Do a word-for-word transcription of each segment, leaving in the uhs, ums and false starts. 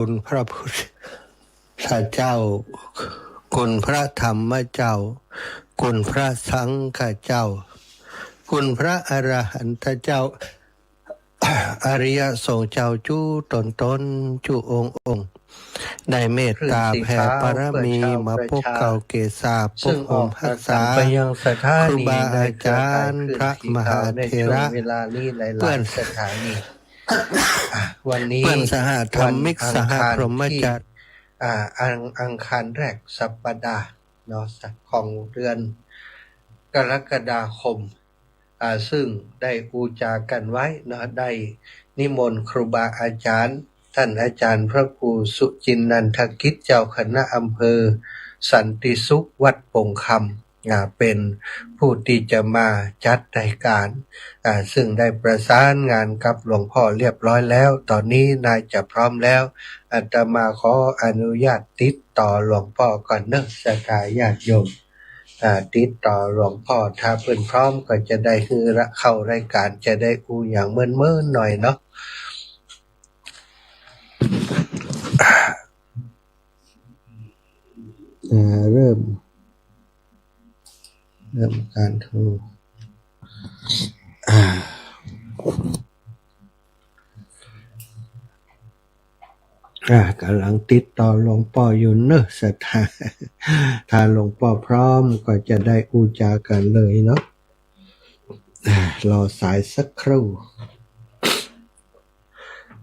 คุณพระพุทธเจ้า คุณพระธรรมเจ้า คุณพระสังฆเจ้า คุณพระอรหันตเจ้า อริยสงฆ์เจ้าจุ๊ต๋นๆ จุ๊องค์ๆ ได้เมตต๋าแผ่ปารมีมาปกเกล้าเกษา ปกปักรักษาครูบาอาจ๋ารย์ พระมหาเถระ เปื้อน เปื้อนสหธรรมิก สหพรหมจารย์ อ่า อัง อังคารแรกสัปดาห์เนาะ ของเดือนกรกฎาคม อ่า ซึ่งได้อู้จ๋ากั๋นไว้เนาะ ได้นิมนต์ครูบาอาจ๋ารย์ ต้านอาจ๋ารย์พระครูสุจินนันทกิจ เจ้าคณะอำเภอสันติสุข วัดโป่งคำ อ่า เป๋นผู้ตี้จะมาจัดรายก๋าน อ่า ซึ่งได้ประสานงานกับหลวงป้อเรียบร้อยแล้ว ต๋อนนี้น่าจะพร้อมแล้ว อาตมาขออนุญาตติดต่อหลวงป้อก่อนเนาะ ศรัทธาญาติโยม อ่า ติดต่อหลวงป้อ ถ้าเปิ้นพร้อมก็จะได้หื้อเข้ารายก๋าน จะได้อู้หยังเมินๆ หน่อยเนาะ อ่า เริ่ม เริ่มการโทร อ่า อ่า ก๋ำลังติดต่อหลวงป้ออยู่เนาะ ศรัทธา ถ้าหลวงป้อพร้อมก็จะได้อู้จ๋ากั๋นเลยเนาะ อ่า รอสายสักครู่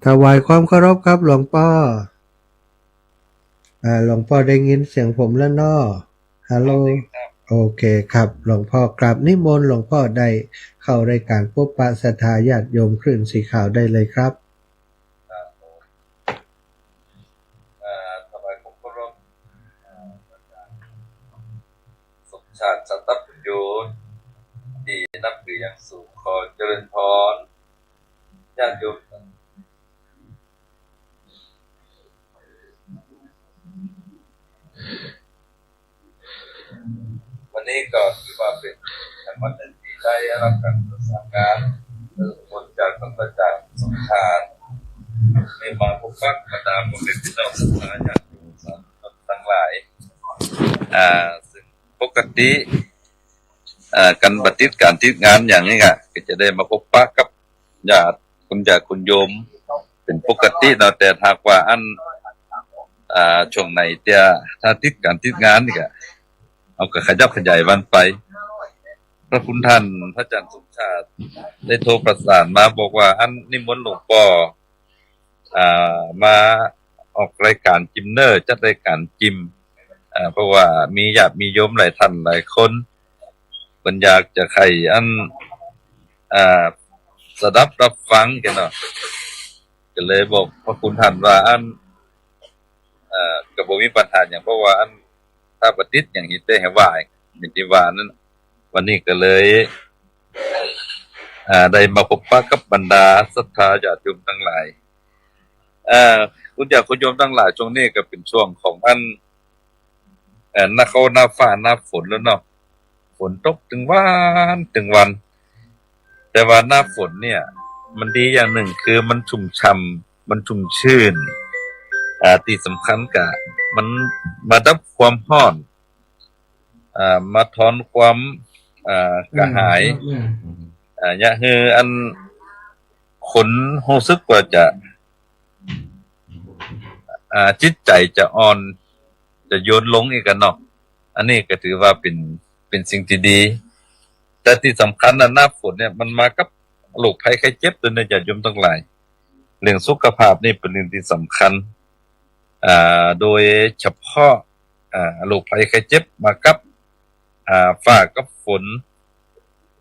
ถวายความเคารพครับหลวงป้อ อ่า หลวงป้อได้ยินเสียงผมแล้วเนาะ ฮัลโหล ได้ยินครับ โอเคครับ หลวงป้อกราบนิมนต์หลวงป้อได้เข้ารายก๋านพบปะศรัทธาญาติโยมคลื่นสีขาวได้เลยครับ ครับผม อ่า ถวายความเคารพ อ่า อาจ๋ารย์สมชาติ สัตตปุญโญ ตี้นับถืออย่างสูง ขอเจริญพร ญาติโยม วันนี้ก็ถือว่าเป๋นวันหนึ่งตี้ได้รับการประสานงาน เอ่อ จากท่านอาจ๋ารย์สมชาติ ได้มาพบปะบรรดาพ่อแม่พี่น้องศรัทธาญาติโยมสาธุชนตังหลาย อ่า ซึ่งปกติ อ่า ก๋านบ่ติดก๋านติดงานอย่างนี้ก็ ก็จะได้มาพบปะกับญาติ คุณญาติคุณโยม เป๋นปกติเนาะ แต่หากว่าอัน อ่า ช่วงไหนเตี้ย ถ้าติดก๋านติดงานนี่ก็ เฮาก็ขยับขยายวันไป พระคุณท่านพระอาจ๋ารย์สมชาติได้โทรประสานมาบอกว่า อันนิมนต์หลวงป้อ อ่า มาออกรายก๋านจิมเน่อ จัดรายก๋านจิม อ่า เพราะว่ามีญาติมีโยมหลายท่านหลายคน เปิ้นอยากจะใค่อัน อ่า สดับรับฟังกั๋นเนาะ ก็เลยบอกพระคุณท่านว่า อัน เอ่อ ก็บ่มีปัญหาหยัง เพราะว่าอัน ถ้าบ่ติดหยังฮีเต้หื้อว่า อย่างตี้ว่านั้น วันนี้ก็เลย อ่า ได้มาพบปะกับบรรดาศรัทธาญาติโยมตังหลาย เอ่อ คุณญาติคุณโยมตังหลาย ช่วงนี้ก็เป๋นช่วงของอัน เอ่อ หน้าเข้าหน้าฟ้าหน้าฝนแล้วเนาะ ฝนตกตึงวันตึงวัน แต่ว่าหน้าฝนเนี่ย มันดีอย่างหนึ่งคือมันชุ่มฉ่ำ มันชุ่มชื่น อ่า ตี้สำคัญก็มันมาดับความฮ้อน อ่า มาถอนความ อ่า กระหาย อืม อืม อ่า เยียะหื้ออันคนฮู้สึกว่าจะ อ่า จิตใจ๋จะอ่อน จะโยนลงอีกกั๋นเนาะ อันนี้ก็ถือว่าเป๋น เป๋นสิ่งตี้ดี แต่ตี้สำคัญน่ะ หน้าฝนเนี่ยมันมากับโรคภัยไข้เจ็บตวยเนาะ ญาติโยมตังหลาย เรื่องสุขภาพนี่เป๋นเรื่องตี้สำคัญ อ่า โดยเฉพาะ อ่า โรคภัยไข้เจ็บมากับ อ่า ฟ้ากับฝน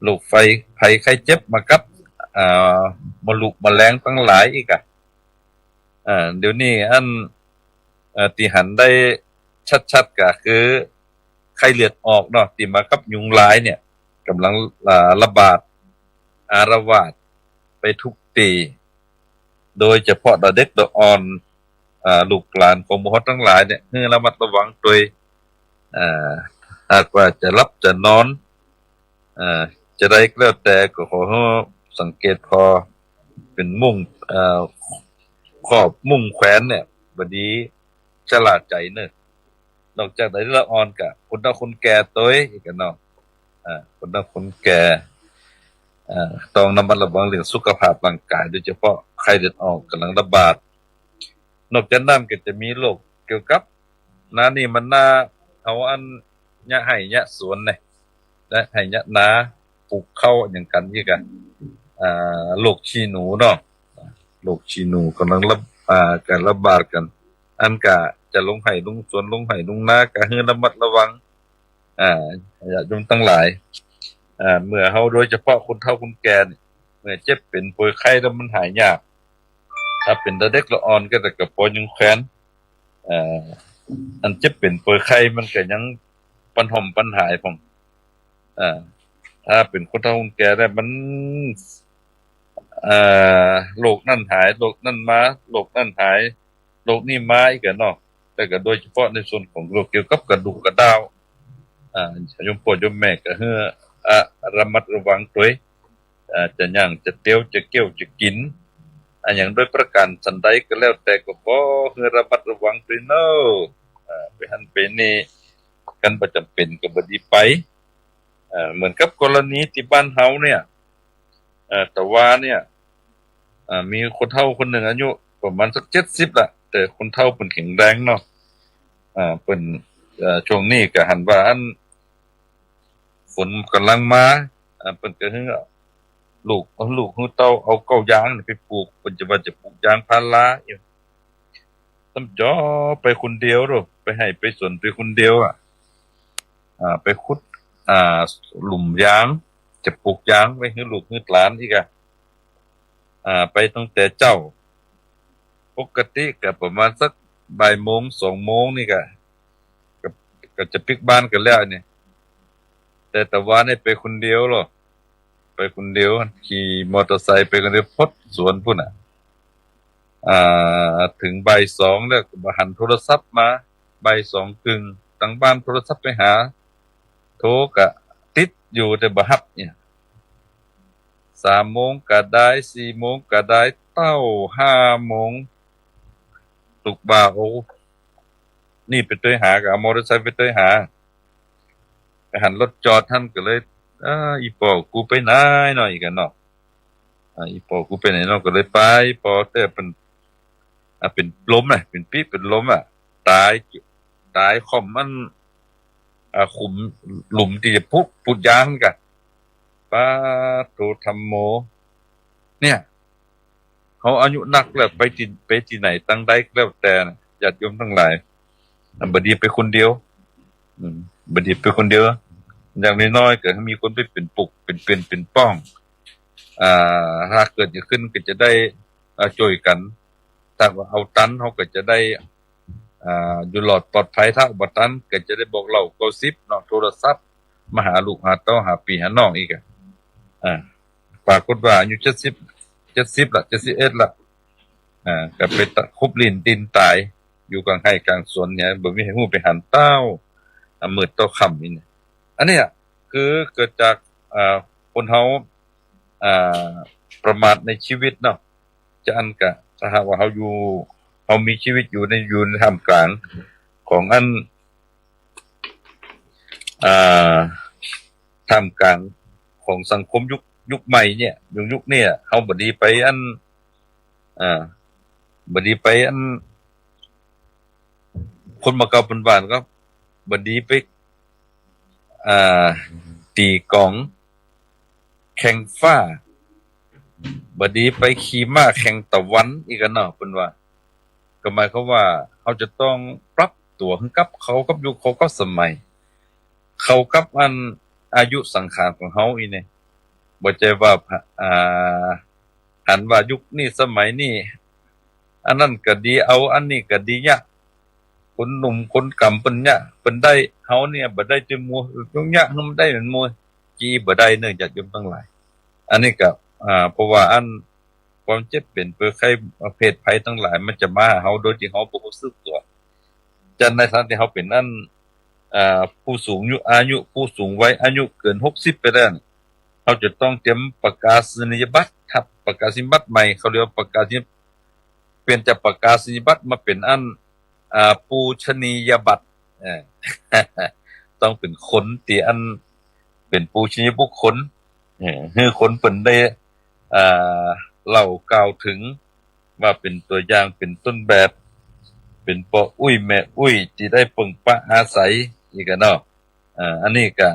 โรคไฟ ภัยไข้เจ็บมากับ อ่า มะลุมะแลงตังหลายอีกอะ อ่า เดี๋ยวนี้อัน เอ่อ ตี้หันได้ชัดๆ ก็คือไข้เลือดออกเนาะ ตี้มากับยุงลายเนี่ย ก่ำลัง อ่า ระบาด อาละวาดไปกู้ตี้ โดยเฉพาะเด็กอ่อน อ่า ลูกหลานของหมู่เฮาตังหลายเนี่ย หื้อระมัดระวังตวย อ่า หากว่าจะหลับจะนอน อ่า จะใดก็แล้วแต่ ก็ขอหื้อสังเกตผ่อเป๋นมุ้ง อ่า ครอบมุ้งแขวนเนี่ย บ่ดีชะล่าใจ๋เน่อ นอกจากใดละอ่อนก็คนเฒ่าคนแก่ตวยอีกกั๋นเนาะ อ่า คนเฒ่าคนแก่ อ่า ต้องระมัดระวังเรื่องสุขภาพร่างกาย โดยเฉพาะไข้เลือดออกก่ำลังระบาด นอกจากนั้นก็จะมีโรคเกี่ยวกับ นานี่มันนา เอาอันเยียะไฮ่เยียะสวนเนี่ย และไฮ่เยียะนา ปลูกข้าวอะหยังกั๋นอี้ก่ะ อ่า โรคขี้หนูเนาะ โรคขี้หนูก่ำลังระ อ่า ก็ระบาดกั๋น อันก็จะลงไฮ่ลงสวน ลงไฮ่ลงนา ก็หื้อระมัดระวัง อ่า ญาติโยมตังหลาย อ่า เมื่อเฮา โดยเฉพาะคนเฒ่าคนแก่เนี่ย เมื่อเจ็บเป๋นป่วยไข้แล้วมันหายยาก ถ้าเป๋นตาเด็กละอ่อนก็ แต่ก็ปอยังแควน เอ่อ อันเจ็บเป๋นป่วยไข้มันก็ยังปันห่มปันหายพ่อง เอ่อ ถ้าเป๋นคนเฒ่าคนแก่แล้วมัน เอ่อ โรคนั้นหาย โรคนั้นมา โรคนั้นหาย โรคนี้มาอีกกั๋นเนาะ แต่ก็โดยเฉพาะในส่วนของโรคเกี่ยวกับกระดูกกระด้าว อ่า โยมป้อโยมแม่ก็หื้อ อ่า ระมัดระวังตวย อ่า จะย่าง จะเตียว จะเกี้ยว จะกิ๋น อะหยังโดยประก๋านสันใดก็แล้วแต่ ก็ขอหื้อระมัดระวังตวยเน่อ อ่า ไปหั้นไปนี่กั๋นบ่จ๋ำเป๋นก็บ่ดีไป อ่า เหมือนกับกรณีตี้บ้านเฮาเนี่ย เอ่อ ตะวาเนี่ย อ่า มีคนเฒ่าคนนึ่งอายุประมาณสักเจ็ดสิบละ แต่คนเฒ่าเปิ้นแข็งแรงเนาะ อ่า เปิ้น เอ่อ ช่วงนี้ก็หันว่าอัน ฝนก่ำลังมา อ่า เปิ้นก็หื้อลูก เอาลูกหื้อเต้า เอาเก๊ายางนี่ไปปลูก เปิ้นจะว่าจะปลูกยางพาราอยู่ ซ้ำจ๋อไปคนเดียวเนาะ ไปไฮ่ไปสวนไปคนเดียวอะ อ่า ไปขุด อ่า หลุมยาง จะปลูกยางไว้หื้อลูกหื้อหลานอีกอะ อ่า ไปตั้งแต่เจ๊า ปกติก็ประมาณสักบ่ายโมง สองโมงนี่ก็ ก็ ก็จะปิ๊กบ้านกั๋นแล้วเนี่ย แต่ตะวาเนี่ยไปคนเดียวเนาะ ไปคนเดียว ขี่มอเตอร์ไซค์ไปคนเดียว พดสวนปู๊นน่ะ อ่า เถิงบ่ายสองแล้วก็บ่หันโทรศัพท์มา บ่ายสองเกิ่ง ตังบ้านโทรศัพท์ไปหา โทรก็ติดอยู่แต่บ่ฮับเนี่ย สามโมงก็ได้ สี่โมงก็ได้ เต้าห้าโมง ลูกบ่าวเอานี่ไปตวยหา ก็เอามอเตอร์ไซค์ไปตวยหา ไปหันรถจอดหั้นก็เลย เอ้อ อี่ป้อกูไปไหนเนาะ อีกกั๋นเนาะ อ่า อี่ป้อกูไปไหนเนาะ ก็เลยไป ป้อแต่เปิ้น อ่า เป๋นลมอะ เป๋นปี้เป๋นลมอะ ต๋าย ต๋ายค่อมอัน อ่า ขุม หลุมตี้จะปลูก ปลูกยางกั๋น ปาโถ ธัมโม เนี่ย เฮาอายุนักแล้ว ไปตี้ ไปตี้ไหนตังใดก็แล้วแต่นะ ญาติโยมตังหลาย อ่ะ บ่ดีไปคนเดียว อืม บ่ดีไปคนเดียว อย่างน้อยๆ ก็มีคนไปเป๋นปุก เป๋นเปื้อน เป๋นป้อง อ่า ถ้าเกิดจะขึ้นก็จะได้ อ่า จ้วยกั๋น ถ้าว่าเอาตัน เฮาก็จะได้ อ่า อยู่รอดปลอดภัย ถ้าบ่ตันก็จะได้บอกเล่าเก้าสิบเนาะ โทรศัพท์มาหาลูกหาเต้า หาปี้หาน้องอีกอะ อ่า ปรากฏว่าอายุเจ็ดสิบ เจ็ดสิบละ เจ็ดสิบเอ็ดละ อ่า ก็ไปตะคุบลิ้นดิ้นต๋าย อยู่ก๋างไฮ่ก๋างสวนเนี่ย บ่มีไผฮู้ไปหันเต้า อ่า มืดเต้าค่ำนี่เนี่ย อันเนี้ยคือเกิดจาก อ่า คนเฮา อ่า ประมาทในชีวิตเนาะ จะอั้นกะ ถ้าหากว่าเฮาอยู่ เฮามีชีวิตอยู่ใน อยู่ในท่ามกลางของอัน อ่า ท่ามกลางของสังคมยุค ยุคใหม่เนี่ย ยุค ยุคเนี่ย เฮาบ่ดีไปอัน อ่า บ่ดีไปอัน คนบ่าเก่าเปิ้นว่าก็ บ่ดีไป อ่า ตี๋ก๋องแข่งฟ้า บ่ดีไปขี่ม้าแข่งตะวัน อีกกั๋นเนาะ เปิ้นว่า ก็หมายความว่า เฮาจะต้องปรับตั๋วหื้อกับเข้ากับยุค เข้ากับสมัย เข้ากับอันอายุสังขารของเฮาอี้เนี่ย บ่ใจ้ว่า อ่า หันว่ายุคนี้สมัยนี้ อันนั้นก็ดี เอาอันนี้ก็ดีเยียะ คนหนุ่มคนก๋ำเปิ้นเยียะ เปิ้นได้ เฮาเนี่ยบ่ได้ตี้มัว ต้องเยียะหื้อมันได้เหมือนมัว จี้บ่ได้เน่อ ญาติโยมตังหลาย อันนี้ก็ อ่า เพราะว่าอัน ความเจ็บเป๋นป่วยไข้ เพศภัยตังหลาย มันจะมาหาเฮาโดยตี้เฮาบ่ฮู้สึกตั๋ว จั่นในฐานะตี้เฮาเป๋นอัน อ่า ผู้สูงอายุ อายุผู้สูงวัย อายุเกินหกสิบไปแล้วเนี่ย เฮาจะต้องเตรียมประกาศนียบัตรครับ ประกาศนียบัตรใหม่ เขาเรียกว่าประกาศนีย ปลี่ยนจากปกาศนียบัตรมาเป๋นอัน อ่า ปูชนียบัตร เออ ต้องเป๋นคนตี้อัน เป๋นปูชนียบุคคล เออ หื้อคนเปิ้นได้ อ่า เล่ากล่าวเถิง ว่าเป๋นตั๋วอย่าง เป๋นต้นแบบ เป๋นป้ออุ๊ยแม่อุ๊ยตี้ได้เปิงปะอาศัย อี้กั๋นเนาะ อ่า อันนี้ก็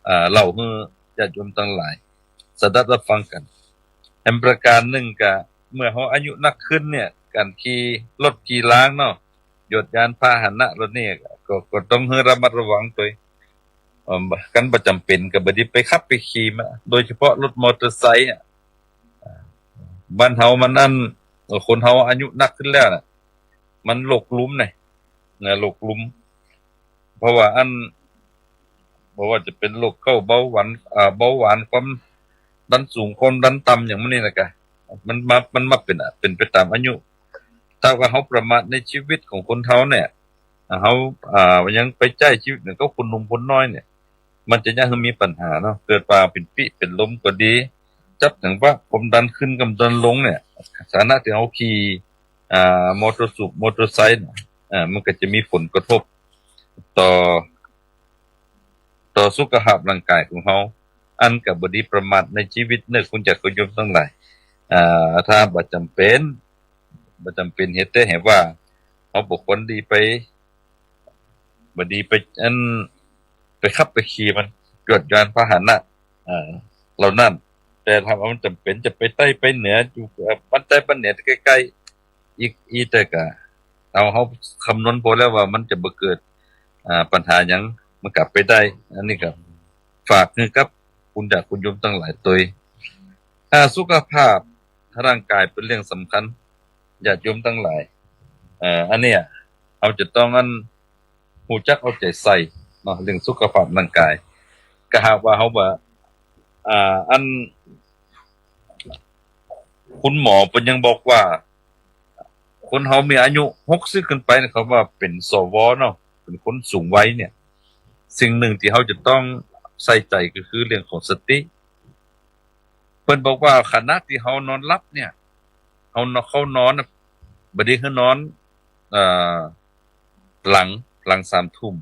อ่า เล่าหื้อญาติโยมตังหลาย สดับรับฟังกั๋น แถมประก๋านนึ่งก็ เมื่อเฮาอายุนักขึ้นเนี่ย ก๋านขี่รถขี่ลางเนาะ ยวดยานพาหนะเหล่านี้ก็ ก็ต้องหื้อระมัดระวังตวย เอ่อ คันบ่จ๋ำเป๋นก็บ่ดีไปขับไปขี่มา โดยเฉพาะรถมอเตอร์ไซค์อะ บ้านเฮามันอัน คนเฮาอายุนักขึ้นแล้วน่ะ มันหลกหลุมไง นะ หลกหลุม เพราะว่าอัน บ่ว่าจะเป๋นโรคเก้า เบาหวาน อ่า เบาหวาน ความดันสูง ความดันต่ำ อย่างหมู่นี้นะกะ มันมา มันมาเป๋น เป๋นไปต๋ามอายุ ถ้าว่าเฮาประมาทในชีวิตของคนเฮาเนี่ย เฮา อ่า ยังไปใจ๊ชีวิตเหมือนกับคนหนุ่มคนน้อยเนี่ย มันจะเยียะหื้อมีปัญหาเนาะ เกิดว่าเป๋นปี้เป๋นลมก็ดี จับจังหวะความดันขึ้นกับดันลงเนี่ย ฐานะตี้เฮาขี่ อ่า มอเตอร์สูบ มอเตอร์ไซค์เนี่ย อ่า มันก็จะมีผลกระทบต่อ ต่อสุขภาพร่างกายของเฮา อันก็บ่ดีประมาทในชีวิตเนาะ คุณจักรคุณโยมตังหลาย อ่า ถ้าบ่จ๋ำเป๋น บ่จ๋ำเป๋นเหตุใด๋แหมว่า เฮาบ่ควรดีไป บ่ดีไป อัน ไปขับไปขี่มัน ยวดยานพาหนะ อ่า เหล่านั้น แต่ถ้าว่ามันจ๋ำเป๋นจะไปใต้ไปเหนือ อยู่ เอ่อ บ้านใต้บ้านเหนือใก้ๆ อีก อีกแต่กะ เฮา เฮาคำนวณพอแล้วว่ามันจะบ่เกิด อ่า ปัญหาหยัง มันก็ไปได้ อันนี้ก็ฝากหื้อกับคุณจักรคุณโยมตังหลายตวย อ่า สุขภาพร่างกายเป๋นเรื่องสำคัญ ญาติโยมตังหลาย เอ่อ อันเนี้ย เฮาจะต้องอัน ฮู้จักเอาใจ๋ใส่เนาะ เรื่องสุขภาพร่างกาย ก็หากว่าเฮาว่า อ่า อัน คุณหมอเปิ้นยังบอกว่า คนเฮามีอายุหกสิบขึ้นไปเนี่ย เขาว่าเป๋น สว เนาะ เป๋นคนสูงวัยเนี่ย สิ่งหนึ่งตี้เฮาจะต้องใส่ใจ๋ก็คือเรื่องของสติ เปิ้นบอกว่าขณะตี้เฮานอนหลับเนี่ย เฮานอน เฮานอนน่ะ บ่ดีหื้อนอน เอ่อ หลัง หลังสามทุ่ม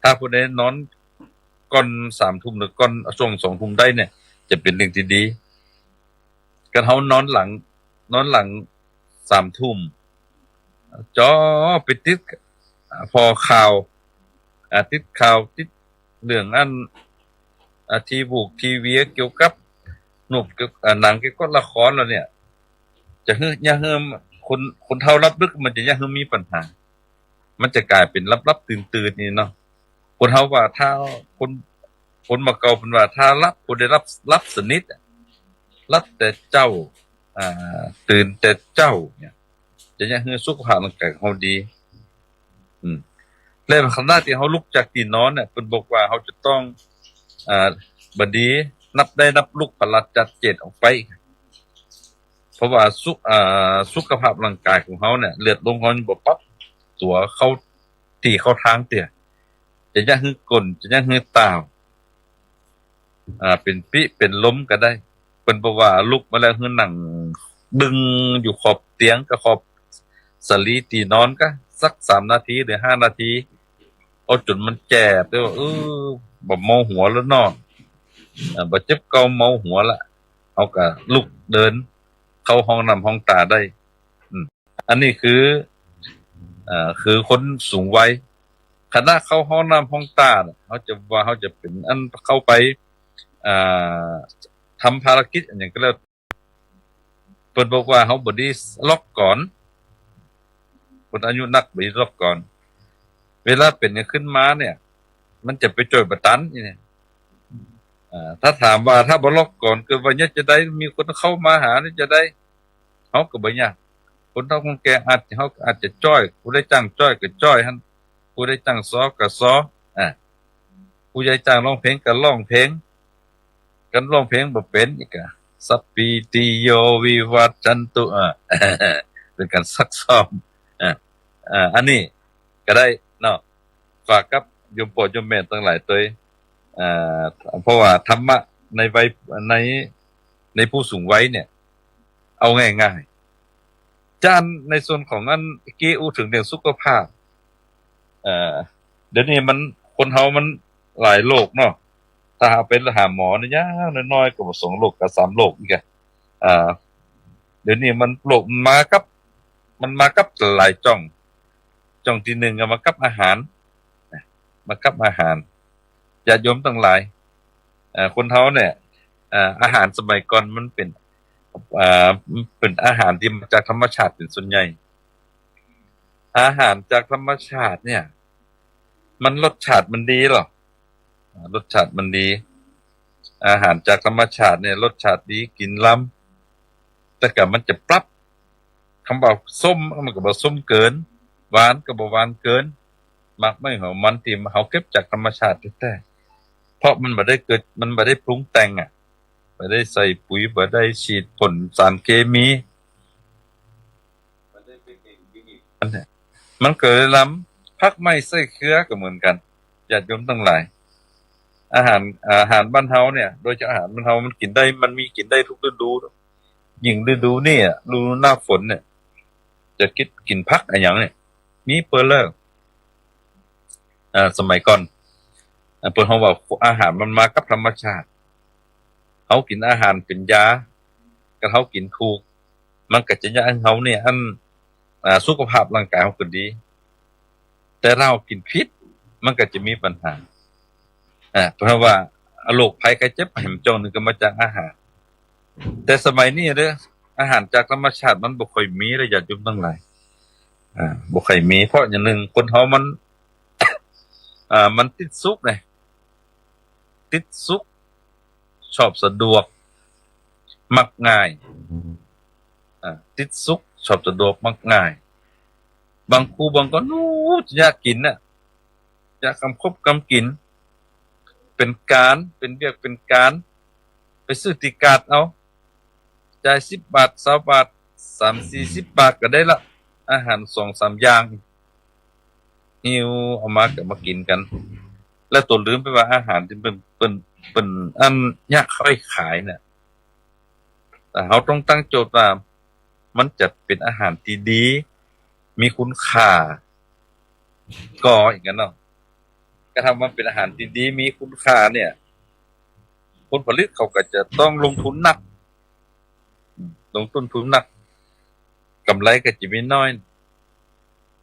ถ้าผู้ใดนอนก่อนสามทุ่มหรือก่อนช่วงสองทุ่มได้เนี่ย จะเป๋นเรื่องตี้ดี คันเฮานอนหลัง นอนหลังสามทุ่ม จ้อไปติด อ่า ผ่อข่าว อ่า ติดข่าว ติดเรื่องอัน อ่า ทีวงทีวีเกี่ยวกับ หนังเกี่ยวกับละครแล้วเนี่ย จะหื้อ เยียะหื้อคน คนเฒ่าหลับดึก มันจะเยียะหื้อมีปัญหา มันจะก๋ายเป๋นหลับๆ ตื่นๆ นี่เนาะ คนเฮาว่าถ้า คน คนบ่าเก่าเปิ้นว่าถ้าหลับ ผู้ใดหลับ หลับสนิทอะ หลับแต่เจ๊า อ่า ตื่นแต่เจ๊าเนี่ย จะเยียะหื้อสุขภาพร่างกายของเฮาดี อืม และขณะตี้เฮาลุกจากตี้นอนเนี่ย เปิ้นบอกว่าเฮาจะต้อง อ่า บ่ดีนับได้นับลุก ผลัดจัดเจ็ดออกไป เพราะว่าสุ อ่า สุขภาพร่างกายของเฮาเนี่ย เลือดลมเฮายังบ่ปรับตั๋วเข้าตี้เข้าตางเตื้อ จะเยียะหื้อก้น จะเยียะหื้อต้าว อ่า เป๋นปี้เป๋นลมก็ได้ เปิ้นบอกว่าลุกมาแล้วหื้อนั่งดึงอยู่ขอบเตียงกับขอบสะหลีตี้นอนกะสักสามนาทีหรือห้านาที เอาจ๋นมันแจ๋บได้ว่า เออ บ่เมาหัวแล้วเนาะ อ่า บ่เจ็บเกาเมาหัวละ เฮาก็ลุกเดินเข้าห้องน้ำห้องตาได้ อืม อันนี้คือ เอ่อ คือคนสูงวัย ขณะเข้าห้องน้ำห้องตาน่ะ เฮาจะว่าเฮาจะเป๋นอันเข้าไป อ่า ทำภารกิจอะหยังก็แล้ว เปิ้นบอกว่าเฮาบ่ดีล็อกก่อน คนอายุนักบ่ดีล็อกก่อน เวลาเป๋นหยังขึ้นมาเนี่ย มันจะไปจ้อยบ่ตันนี่เนี่ย อ่า ถ้าถามว่าถ้าบ่ล็อกก่อน เกิดว่าเยียะจะใด มีคนเข้ามาหานี่จะใด เฮาก็บ่เยียะ คนเฒ่าคนแก่อาจจะ เฮาก็อาจจะจ้อย ผู้ใดจ้างจ้อยก็จ้อยหั้น ผู้ใดจ้างซอก็ซอ อ่า ผู้ใดจ้างร้องเพลงก็ร้องเพลง คันร้องเพลงบ่เป๋นอีกอะ สัปปีติโยวิวัชชันตุ อ่า เป๋นก๋านซักซ้อม อ่า อ่า อันนี้ก็ได้เนาะ ฝากกับโยมป้อโยมแม่ตังหลายตวย อ่า เพราะว่าธรรมะในวัย ใน ในผู้สูงวัยเนี่ย เอาง่ายๆ จารย์ ในส่วนของอันเมื่อกี้อู้เถิงเรื่องสุขภาพ เอ่อ เดี๋ยวนี้มัน คนเฮามันหลายโรคเนาะ ถ้าหากไปหาหมอเนี่ย อย่างน้อยๆ ก็บ่สองโรคก็สามโรคอีกอะ อ่า เดี๋ยวนี้มันโรคมันมากับ มันมากับหลายจ้อง จ้องตี้นึ่งก็มากับอาหาร มากับอาหาร ญาติโยมตังหลาย เอ่อ คนเฮาเนี่ย เอ่อ อาหารสมัยก่อนมันเป๋น เอ่อ เป๋นอาหารตี้มาจากธรรมชาติเป๋นส่วนใหญ่ อาหารจากธรรมชาติเนี่ย มันรสชาติมันดีเหรอ อ่า รสชาติมันดี อาหารจากธรรมชาติเนี่ย รสชาติดี กิ๋นลำ แต่ก็มันจะปรับ กำว่าส้มมันก็บ่ส้มเกิน หวานก็บ่หวานเกิน หมากไม้หอมมันตี้เฮาเก็บจากธรรมชาติแต๊ๆ เพราะมันบ่ได้เกิด มันบ่ได้ปรุงแต่งอะ บ่ได้ใส่ปุ๋ย บ่ได้ฉีดพ่นสารเคมี อันเนี้ย มันก็เลยลำ ผักไม้ไส้เครือก็เหมือนกั๋น ญาติโยมตังหลาย อาหาร อาหารบ้านเฮาเนี่ย โดยเฉพาะอาหารบ้านเฮามันกิ๋นได้ มันมีกิ๋นได้ทุกฤดู ยิ่งฤดูเนี่ย ฤดูหน้าฝนเนี่ย จะกิ๋น กิ๋นผักอะหยังเนี่ย มีเปิ้นเล่า อ่า สมัยก่อน อ่า เปิ้นเฮาว่าอาหารมันมากับธรรมชาติ เฮากิ๋นอาหารเป๋นยา ก็เฮากิ๋นถูก มันก็จะเยียะหื้อเฮาเนี่ย อัน อ่า สุขภาพร่างกายเฮาก็ดี แต่ถ้าเฮากิ๋นผิด มันก็จะมีปัญหา อ่า เพราะว่าโรคภัยไข้เจ็บแหมจ้องนึ่งก็มาจากอาหาร แต่สมัยนี้เด้อ อาหารจากธรรมชาติมันบ่ค่อยมีแล้ว ญาติโยมตังหลาย อ่า บ่ค่อยมี เพราะอย่างนึ่งคนเฮามัน อ่า มันติดสุขไง ติดสุข ชอบสะดวก มักง่าย อ่า ติดสุข ชอบสะดวก มักง่าย บางครูบางคน อู้ อยากกิ๋นน่ะ อยากกำคบกำกิ๋น เป๋นก๋าน เป๋นเวียกเป๋นก๋าน ไปซื้อตี้กาดเอา จ่ายสิบบาท ซาวบาท สามสี่สิบบาทก็ได้ละ อาหารสองสามอย่าง หิ้วเอามาก็มากิ๋นกั๋น แล้วตั๋วลืมไปว่าอาหารตี้เปิ้น เปิ้น เปิ้นอันเยียะค่อยขายเนี่ย แต่เฮาต้องตั้งโจทย์ว่ามันจะเป๋นอาหารตี้ดี มีคุณค่า ก็อย่างนั้นเนาะ ก็ถ้ามันเป๋นอาหารตี้ดี มีคุณค่าเนี่ย ผลผลิตเขาก็จะต้องลงทุนหนัก ลงทุนทุนหนัก กำไรก็จะมีน้อย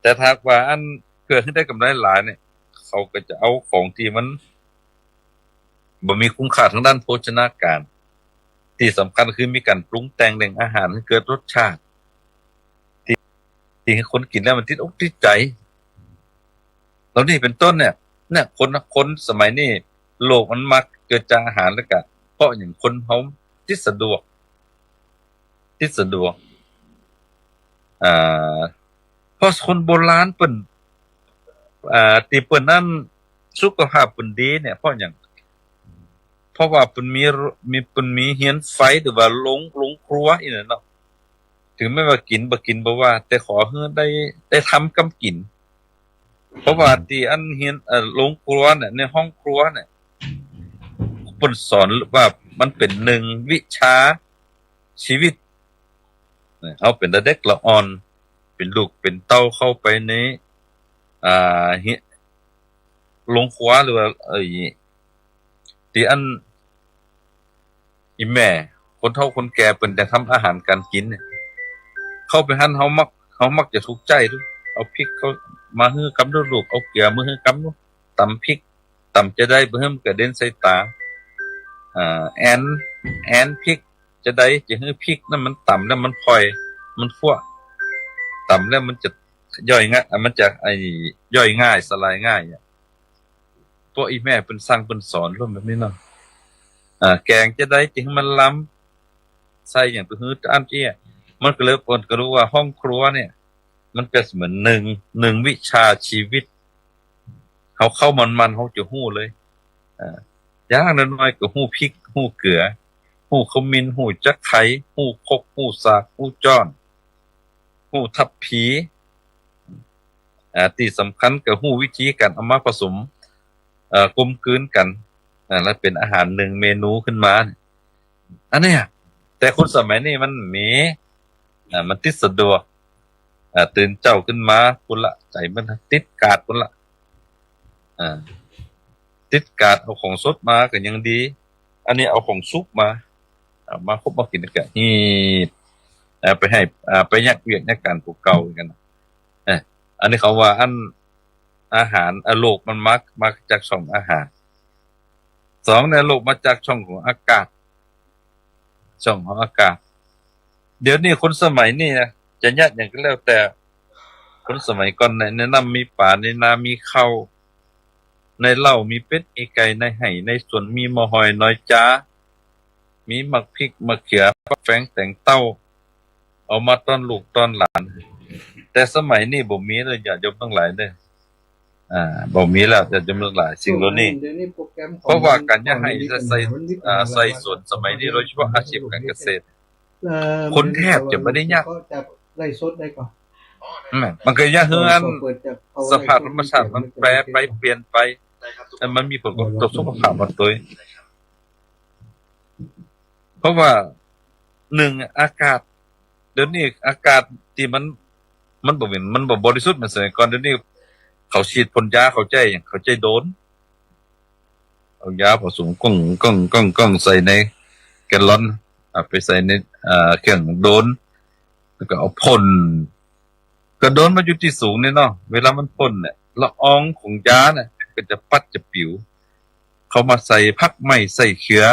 แต่ถ้าหากว่าอันเพื่อหื้อได้กำไรหลายเนี่ย เขาก็จะเอาของตี้มันบ่มีคุณค่าทางด้านโภชนาการ ตี้สำคัญคือมีก๋านปรุงแต่งเรื่องอาหารหื้อเกิดรสชาติ ตี้ ตี้หื้อคนกิ๋นแล้วมันติดอกติดใจ๋ เหล่านี้เป๋นต้นเนี่ย เนี่ย คน คนสมัยนี้โรคมันมักเกิดจากอาหารแล้วก็ เพราะอย่างคนเฮาติดสะดวก ติดสะดวก อ่า เพราะคนโบราณเปิ้น อ่า ตี้เปิ้นนั้นสุขภาพเปิ้นดีเนี่ย เพราะอย่าง เพราะว่าเปิ้นมี มี เปิ้นมีเฮือนไฟหรือว่าโฮง โฮงครัวอี้นั่นเนาะ ถึงแม้ว่ากิ๋นบ่กิ๋นบ่ว่า แต่ขอหื้อได้ ได้ทำกำกิ๋น เพราะว่าตี้อันเฮือน เอ่อ โฮงครัวเนี่ย ในห้องครัวเนี่ย เปิ้นสอนว่ามันเป๋นนึ่งวิชาชีวิต เนี่ย เฮาเป๋นละเด็กละอ่อน เป๋นลูกเป๋นเต้าเข้าไปใน อ่า เฮือน โฮงครัวหรือว่า เอ่อ ตี้อัน อี่แม่ คนเฒ่าคนแก่เปิ้นจะทำอาหารก๋านกิ๋นเนี่ย เข้าไปหั้นเฮามัก เฮามักจะถูกใจ๋ดู เอาพริกเข้ามาหื้อกำดู ลูก เอาเกลือมาหื้อกำดู ต๋ำพริก ต๋ำจาใดบ่หื้อมันกระเด็นใส่ต๋า อ่า แอน แอนพริกจาใดจะหื้อพริกนั้นมันต๋ำแล้วมันผ่อย มันฟั่ว ต๋ำแล้วมันจะย่อยง่าย อ่ะ มันจะ ไอ้ ย่อยง่าย สลายง่ายอะ พวกอี่แม่เปิ้นสั่งเปิ้นสอนร่วมแบบนี้เนาะ อ่า แก๋งจาใดจะหื้อมันลำ ใส่อย่างตัวหื้ออันเอี้ย มันก็เลยเปิ้นก็ฮู้ว่าห้องครัวเนี่ย มันเปรียบเสมือนนึ่ง นึ่งวิชาชีวิต เฮาเข้ามันๆ เฮาจะฮู้เลย อ่า อย่างน้อยๆ ก็ฮู้พริก ฮู้เกลือ ฮู้ขมิ้น ฮู้จักไคร้ ฮู้ครก ฮู้สาก ฮู้จ๊อน ฮู้ทัพพี อ่า ตี้สำคัญก็ฮู้วิธีก๋านเอามาผสม เอ่อ กลมกลืนกั๋น อ่า แล้วเป๋นอาหารนึ่งเมนูขึ้นมา อันเนี้ย แต่คนสมัยนี้มันมี อ่า มันติดสะดวก อ่า ตื่นเจ๊าขึ้นมาปู้นละ ใจ๋มันติดก๊าดปู้นละ อ่า ติดก๊าด เอาของสดมาก็ยังดี อันนี้เอาของสุกมา เอามาคบมากิ๋นก็หีบ อ่า ไปหื้อ อ่า ไปเยียะเวียกเยียะก๋านปู้เก่ากั๋น เออ อันนี้เขาว่าอัน อาหาร อ่า โรคมันมา มาจากช่องอาหาร สองเนี่ย โรคมาจากช่องของอากาศ ช่องของอากาศ เดี๋ยวนี้คนสมัยนี้นะ จะเยียะหยังก็แล้วแต่ คนสมัยก่อนใน ในน้ำมีป๋า ในนามีข้าว ในเล้ามีเป็ดมีไก่ ในไฮ่ในสวนมีบ่อหอยหนอยจ๋า มีหมากพริกหมากเขือ ฟักแฟงแตงเต้า เอามาต้อนลูกต้อนหลาน แต่สมัยนี้บ่มีแล้ว ญาติโยมตังหลายเน่อ อ่า บ่มีแล้ว ญาติโยมตังหลาย สิ่งเหล่านี้ เดี๋ยวนี้โปรแกรมของ เพราะว่าก๋านเยียะไฮ่ มัน ใส่ มัน อ่า ใส่สวนสมัยนี้ โดยเฉพาะอาชีพก๋านเกษตร เอ่อ คนแทบจะบ่ได้เยียะ ก็จะไลฟ์สดได้ก่อน อืม มันก็เยียะหื้ออัน เปิดจาก สภาพธรรมชาติมันแปรไปเปลี่ยนไป อันมันมีผลกระทบต่อสุขภาพเฮาโดย เพราะว่า หนึ่ง อากาศ เดี๋ยวนี้อากาศตี้มัน มันบ่เหม็น มันบ่บริสุทธิ์เหมือนสมัยก่อน เดี๋ยวนี้เขาฉีดพ่นยา เขาใจ๊หยัง เขาใจ๊โดรน เอายาผสมก้อง ก้อง ก้อง ก้อง ใส่ในแกลลอน อ่า ไปใส่ใน อ่า เครื่องโดรน แล้วก็เอาพ่น ก็โดรนมันอยู่ตี้สูงเนี่ยเนาะ เวลามันพ่นเนี่ย ละอองของยาเนี่ยก็จะปัดจะปิ๋ว เข้ามาใส่ผักไม้ใส่เขือ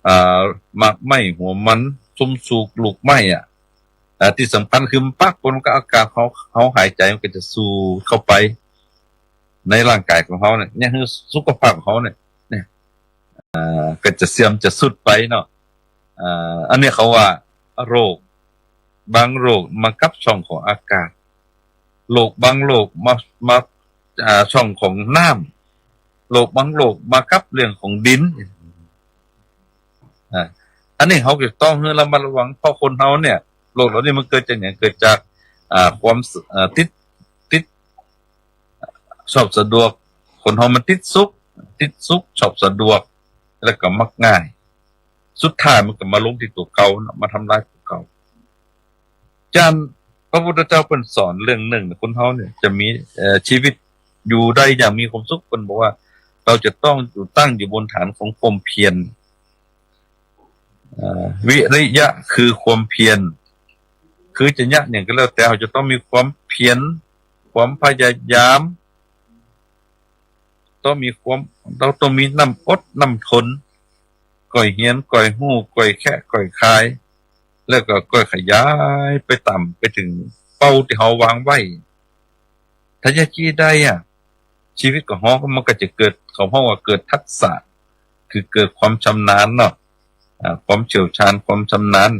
อ่า หมากไม้หัวมัน ซุมสูกลูกไม้อะ อ่า ตี้สำคัญคือมันปะปนกับอากาศเฮา เฮาหายใจ๋มันก็จะสูดเข้าไป ในร่างก๋ายของเฮาเนี่ย เยียะหื้อสุขภาพของเฮาเนี่ย เนี่ย อ่า ก็จะเสื่อมจะทรุดไปเนาะ อ่า อันนี้เขาว่าโรค บางโรคมากับช่องของอากาศ โรคบางโรคมา มา อ่า ช่องของน้ำ โรคบางโรคมากับเรื่องของดิน อ่า อันนี้เฮาก็ต้องหื้อระมัดระวัง เพราะคนเฮาเนี่ย โรคเหล่านี้มันเกิดจากหยัง เกิดจาก อ่า ความ อ่า ติด ติด ชอบสะดวก คนเฮามันติดสุข ติดสุข ชอบสะดวก แล้วก็มักง่าย สุดท้ายมันก็มาลงตี้ตั๋วเก่าเนาะ มาทำลายตั๋วเก่า จานพระพุทธเจ้าเปิ้นสอนเรื่องนึ่ง คนเฮาเนี่ยจะมี เอ่อ ชีวิตอยู่ได้อย่างมีความสุข เปิ้นบอกว่า เราจะต้องอยู่ ตั้งอยู่บนฐานของความเพียร เอ่อ วิริยะคือความเพียร คือจะเยียะหยังก็แล้วแต่ เราจะต้องมีความเพียร ความพยายาม ต้องมีความ เราต้องมีน้ำอดน้ำทน ก่อยเฮียน ก่อยฮู้ ก่อยแคะ ก่อยคาย แล้วก็ก่อยขยายไปต๋าม ไปเถิงเป้าตี้เฮาวางไว้ ถ้าเยียะจี้ได้อะ ชีวิตของเฮามันก็จะเกิด เขาฮ้องว่าเกิดทักษะ คือเกิดความชำนาญเนาะ อ่า ความเชี่ยวชาญ ความชำนาญ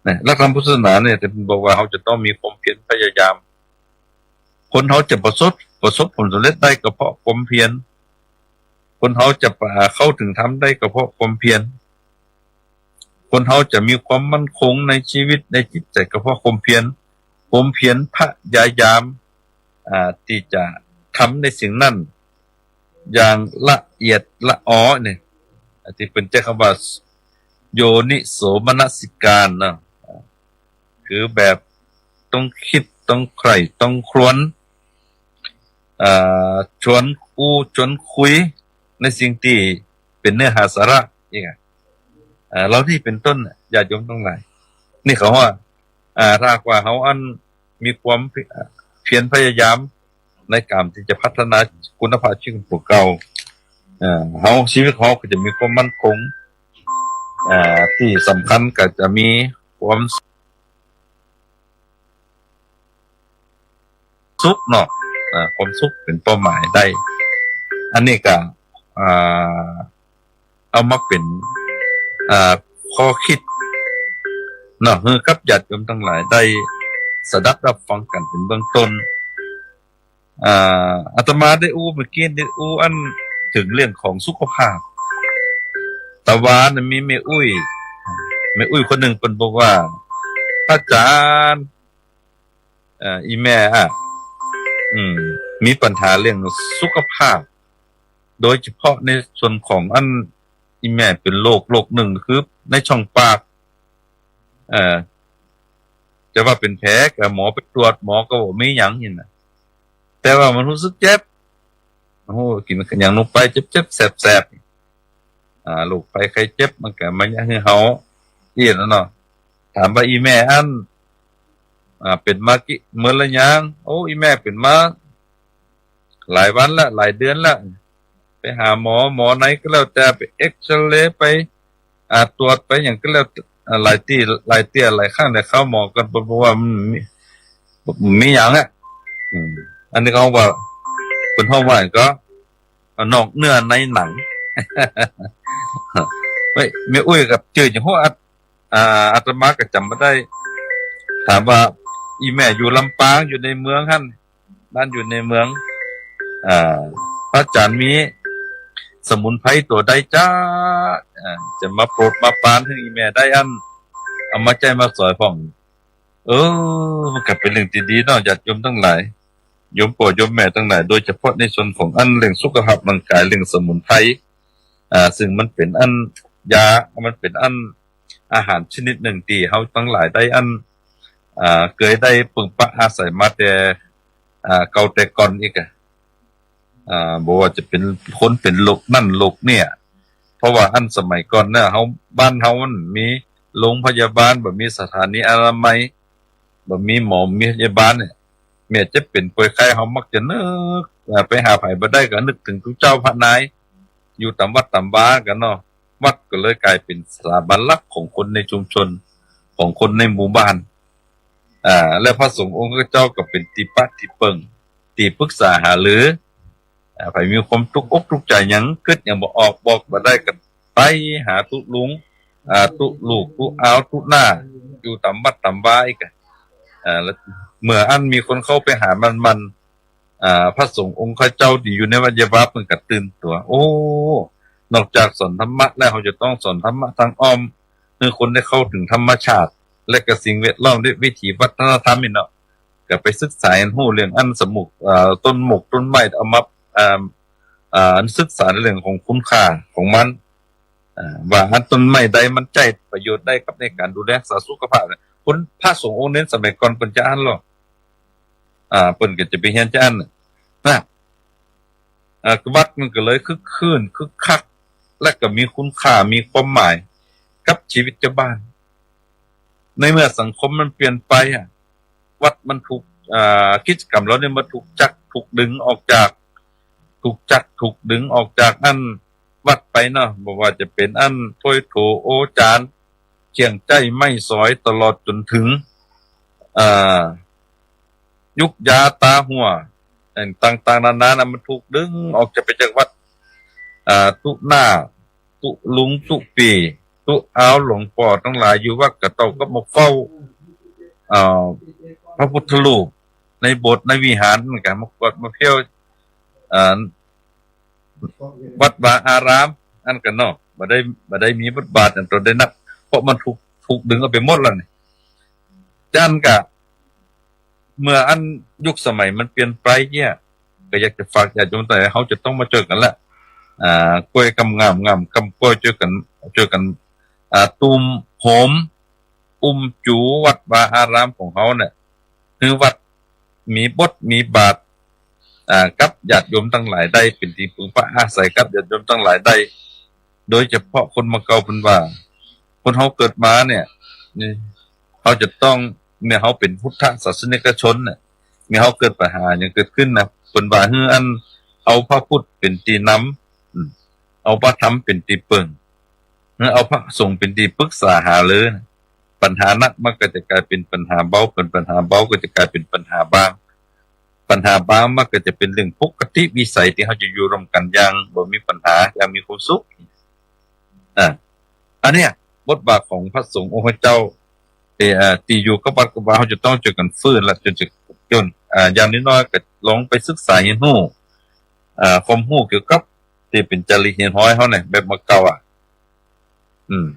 นะ หลักธรรมพุทธศาสนาเนี่ย เปิ้นบอกว่าเฮาจะต้องมีความเพียรพยายาม คนเฮาจะประสบ ประสบผลสำเร็จได้ก็เพราะความเพียร คนเฮาจะ อ่า เข้าเถิงธรรมได้ก็เพราะความเพียร คนเฮาจะมีความมั่นคงในชีวิตในจิตใจ๋ก็เพราะความเพียร ความเพียรพยายาม อ่า ตี้จะทำในสิ่งนั้นอย่างละเอียดละออเนี่ย ตี้เปิ้นใจ๊กำว่า โยนิโสมนสิการเนาะ คือแบบต้องกึ๊ด ต้องใคร่ ต้องครวญ อ่า ชวนอู้ ชวนคุย ในสิ่งตี้เป๋นเนื้อหาสาระ นี่ไง อ่า เหล่านี้เป๋นต้น ญาติโยมตังหลาย นี่เขาว่า อ่า ถ้าหากว่าเฮาอันมีความเพียรพยายามในก๋านตี้จะพัฒนาคุณภาพชีวิตของตั๋วเก่า เอ่อ เฮา ชีวิตของเฮาก็จะมีความมั่นคง อ่า ตี้สำคัญก็จะมีความสุขเนาะ อ่า ความสุขเป๋นเป้าหมายได้ อันนี้ก็ อ่า เอามาเป๋น อ่า ข้อกึ๊ดเนาะ หื้อกับญาติโยมตังหลายได้สดับฮับฟังกั๋นเป๋นเบื้องต้น อ่า อาตมาได้อู้เมื่อกี้ ได้อู้อันเถิงเรื่องของสุขภาพ ตะวานะมีแม่อุ๊ย แม่อุ๊ยคนนึ่งเปิ้นบอกว่า พระอาจารย์ เอ่อ อี่แม่อะ อืม มีปัญหาเรื่องสุขภาพ โดยเฉพาะในส่วนของอันอี่แม่เป๋นโรค โรคนึ่งคือในช่องปาก เอ่อ จะว่าเป๋นแผลก็หมอไปตรวจ หมอก็บ่มีหยังนี่นะ แต่ว่ามันฮู้สึกเจ็บ โอ้ กิ๋นอย่างหนึ่งไปเจ็บๆ แสบๆ อ่า โรคภัยไข้เจ็บมันก็มาเยียะหื้อเฮาอี้แล้วเนาะ ถามว่าอี่แม่อั้น อ่า เป๋นมากี่ เมินละยัง โอ้ อี่แม่เป๋นมาหลายวันละ หลายเดือนละ ไปหาหมอ หมอไหนก็แล้วแต่ ไปเอกซเรย์ ไป อ่า ตรวจไปหยังก็แล้ว อ่า หลายตี้ หลายเตื้อ หลายครั้ง หลายคราว หมอก็บ่า บ่าว่ามันมี บ่มีหยังอะ อืม อันนี้เขาว่า เปิ้นฮ้องว่าก็ นอกเนื้อในหนัง เฮ้ย แม่อุ๊ยก็จื้อหยัง โห อาต อ่า อาตมาก็จ๋ำบ่ได้ ถามว่าอี่แม่อยู่ลำปาง อยู่ในเมืองหั้น บ้านอยู่ในเมือง อ่า พระอาจ๋ารย์มีสมุนไพรตั๋วใดจ๊ะ อ่า จะมาโปรดมาปรานหื้ออี่แม่ได้อั้น เอามาใจ๊มาสอยพ่อง เออ มันก็เป๋นเรื่องตี้ดีเนาะ ญาติโยมตังหลาย โยมป้อโยมแม่ตังหลาย โดยเฉพาะในส่วนของอันเรื่องสุขภาพร่างกาย เรื่องสมุนไพร อ่า ซึ่งมันเป๋นอันยา มันเป๋นอันอาหารชนิดนึ่งตี้เฮาตังหลายได้อัน อ่า เกยได้ปึงปะอาศัยมาแต่ อ่า เก่าแต่ก่อนอีกอะ อ่า บ่ว่าจะเป๋นคนเป๋นโรคนั่นโรคเนี่ย เพราะว่าอันสมัยก่อนเนี่ย เฮา บ้านเฮามันมีโรงพยาบาล บ่มีสถานีอนามัย บ่มีหมอ มีพยาบาลเนี่ย แม่เจ็บเป๋นป่วยไข้ เฮามักจะนึก อ่า ไปหาใผบ่ได้ก็นึกเถิงตุ๊เจ้าพระนาย อยู่ต๋ามวัดต๋ามวากั๋นเนาะ วัดก็เลยก๋ายเป๋นสถาบันหลักของคนในชุมชน ของคนในหมู่บ้าน อ่า และพระสงฆ์องค์เจ้าก็เป๋นตี้ปะตี้เปิง ตี้ปรึกษาหารือ อ่า ใผมีความตุ๊กอกตุ๊กใจ๋หยัง กึ๊ดหยังบ่ออก บอกบ่ได้ก็ไปหาตุ๊ลุง อ่า ตุ๊ลูก ตุ๊อาว ตุ๊น้า อยู่ต๋ามวัดต๋ามวาอีกอะ อ่า แล้วเมื่ออันมีคนเข้าไปหามันๆ อ่า พระสงฆ์องค์เจ้าตี้อยู่ในวัดยาบาเปิ้นก็ตื่นตั๋ว โอ้ นอกจากสอนธรรมะแล้ว เฮาจะต้องสอนธรรมะตางอ้อม หื้อคนได้เข้าเถิงธรรมชาติ และก็สิ่งแวดล้อม และวิถีวัฒนธรรมนี่เนาะ ก็ไปศึกษาเฮียนฮู้เรื่องอันสมุก เอ่อ ต้นหมกต้นไม้ เอามา เอ่อ เอ่อ ศึกษาในเรื่องของคุณค่าของมัน อ่า ว่าอันต้นไม้ใดมันใจ๊ประโยชน์ได้กับในก๋านดูแลรักษาสุขภาพเนี่ย คนพระสงฆ์องค์เน้นสมัยก่อนเปิ้นจะอั้นลอ อ่า เปิ้นก็จะไปเฮียนจะอั้นน่ะ นะ อ่า วัดมันก็เลยคึกคื้น คึกคัก และก็มีคุณค่า มีความหมายกับชีวิตจาวบ้าน ในเมื่อสังคมมันเปลี่ยนไปอะ วัดมันถูก อ่า กิจกรรมเหล่านี้มันถูกจัก ถูกดึงออกจาก ถูกจัก ถูกดึงออกจากอันวัดไปเนาะ บ่ว่าจะเป๋นอันถ้วยโถโอจาน เครื่องใจ๊ไม้สอย ตลอดจ๋นเถิง อ่า ยุกยาต๋าหัว ต่างๆ นานานะ มันถูกดึงออกจาก ไปจากวัด อ่า ตุ๊น้า ตุ๊ลุง ตุ๊ปี้ ตุ๊อาว หลวงป้อตังหลายอยู่วัดก็เต้ากับมาเฝ้า อ่า พระพุทธรูปในโบสถ์ในวิหาร มันก็มากวาดมาเผี้ยว อ่า วัดวาอาราม อันกั๋นเนาะ บ่ได้ บ่ได้มีบทบาทอันตนใดนัก เพราะมันถูก ถูกดึงเอาไปหมดแล้วนี่ จานกะ เมื่ออันยุคสมัยมันเปลี่ยนไปเนี่ย ก็อยากจะฝากญาติโยมตังหลาย เฮาจะต้องมาจ้วยกั๋นละ อ่า ก้วยกำงาม งามกำก้วย จ้วยกั๋น จ้วยกั๋น อ่า ตุ้มโหม อุ้มจูวัดวาอารามของเฮาเนี่ย หื้อวัดมีบทมีบาท อ่า กับญาติโยมตังหลายได้ เป๋นตี้ปึงปะอาศัยกับญาติโยมตังหลายได้ โดยเฉพาะคนบ่าเก่าเปิ้นว่า คนเฮาเกิดมาเนี่ย นี่ เฮาจะต้อง เมื่อเฮาเป๋นพุทธศาสนิกชนเนี่ย เมื่อเฮาเกิดปัญหาหยังเกิดขึ้นนะ เปิ้นว่าหื้ออันเอาพระพุทธเป๋นตี้นำ อืม เอาพระธรรมเป๋นตี้เปิง หื้อเอาพระสงฆ์เป๋นตี้ปรึกษาหารือนะ ปัญหาหนักมันก็จะก๋ายเป๋นปัญหาเบา เป๋นปัญหาเบาก็จะก๋ายเป๋นปัญหาบาง ปัญหาบางมันก็จะเป๋นเรื่องปกติวิสัยตี้เฮาจะอยู่ร่วมกั๋นอย่างบ่มีปัญหา อย่างมีความสุข อ่า อันเนี้ย บทบาทของพระสงฆ์องค์เจ้า เอ่อ ตี้อยู่กับวัดกับวา เฮาจะต้องจ้วยกั๋นฟื้นละ จ้วยกั๋น อ่า อย่างน้อยๆ ก็ลองไปศึกษาเฮียนฮู้ อ่า ความฮู้เกี่ยวกับตี้เป๋นจารีตเฮียนฮ้อยเฮาเนี่ย แบบบ่าเก่าอะ อืม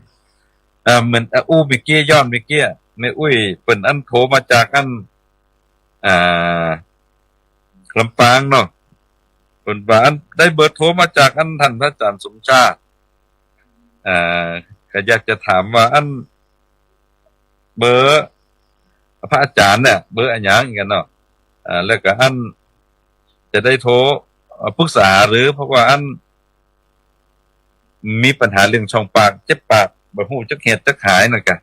อ่า เหมือน อ่า อู้เมื่อกี้ ย้อนเมื่อกี้ แม่อุ๊ยเปิ้นอันโทรมาจากอัน อ่า ลำปางเนาะ เปิ้นว่าอันได้เบอร์โทรมาจากอันท่านพระอาจารย์สมชาติ อ่า ก็อยากจะถามว่าอันเบอร์ พระอาจ๋ารย์เนี่ย เบอร์อะหยังกั๋นเนาะ อ่า แล้วก็อัน จะได้โทร เอ่อ ปรึกษาหารือ เพราะว่าอัน มีปัญหาเรื่องช่องปาก เจ็บปาก บ่ฮู้จักเหตุจักหายนั่นกะ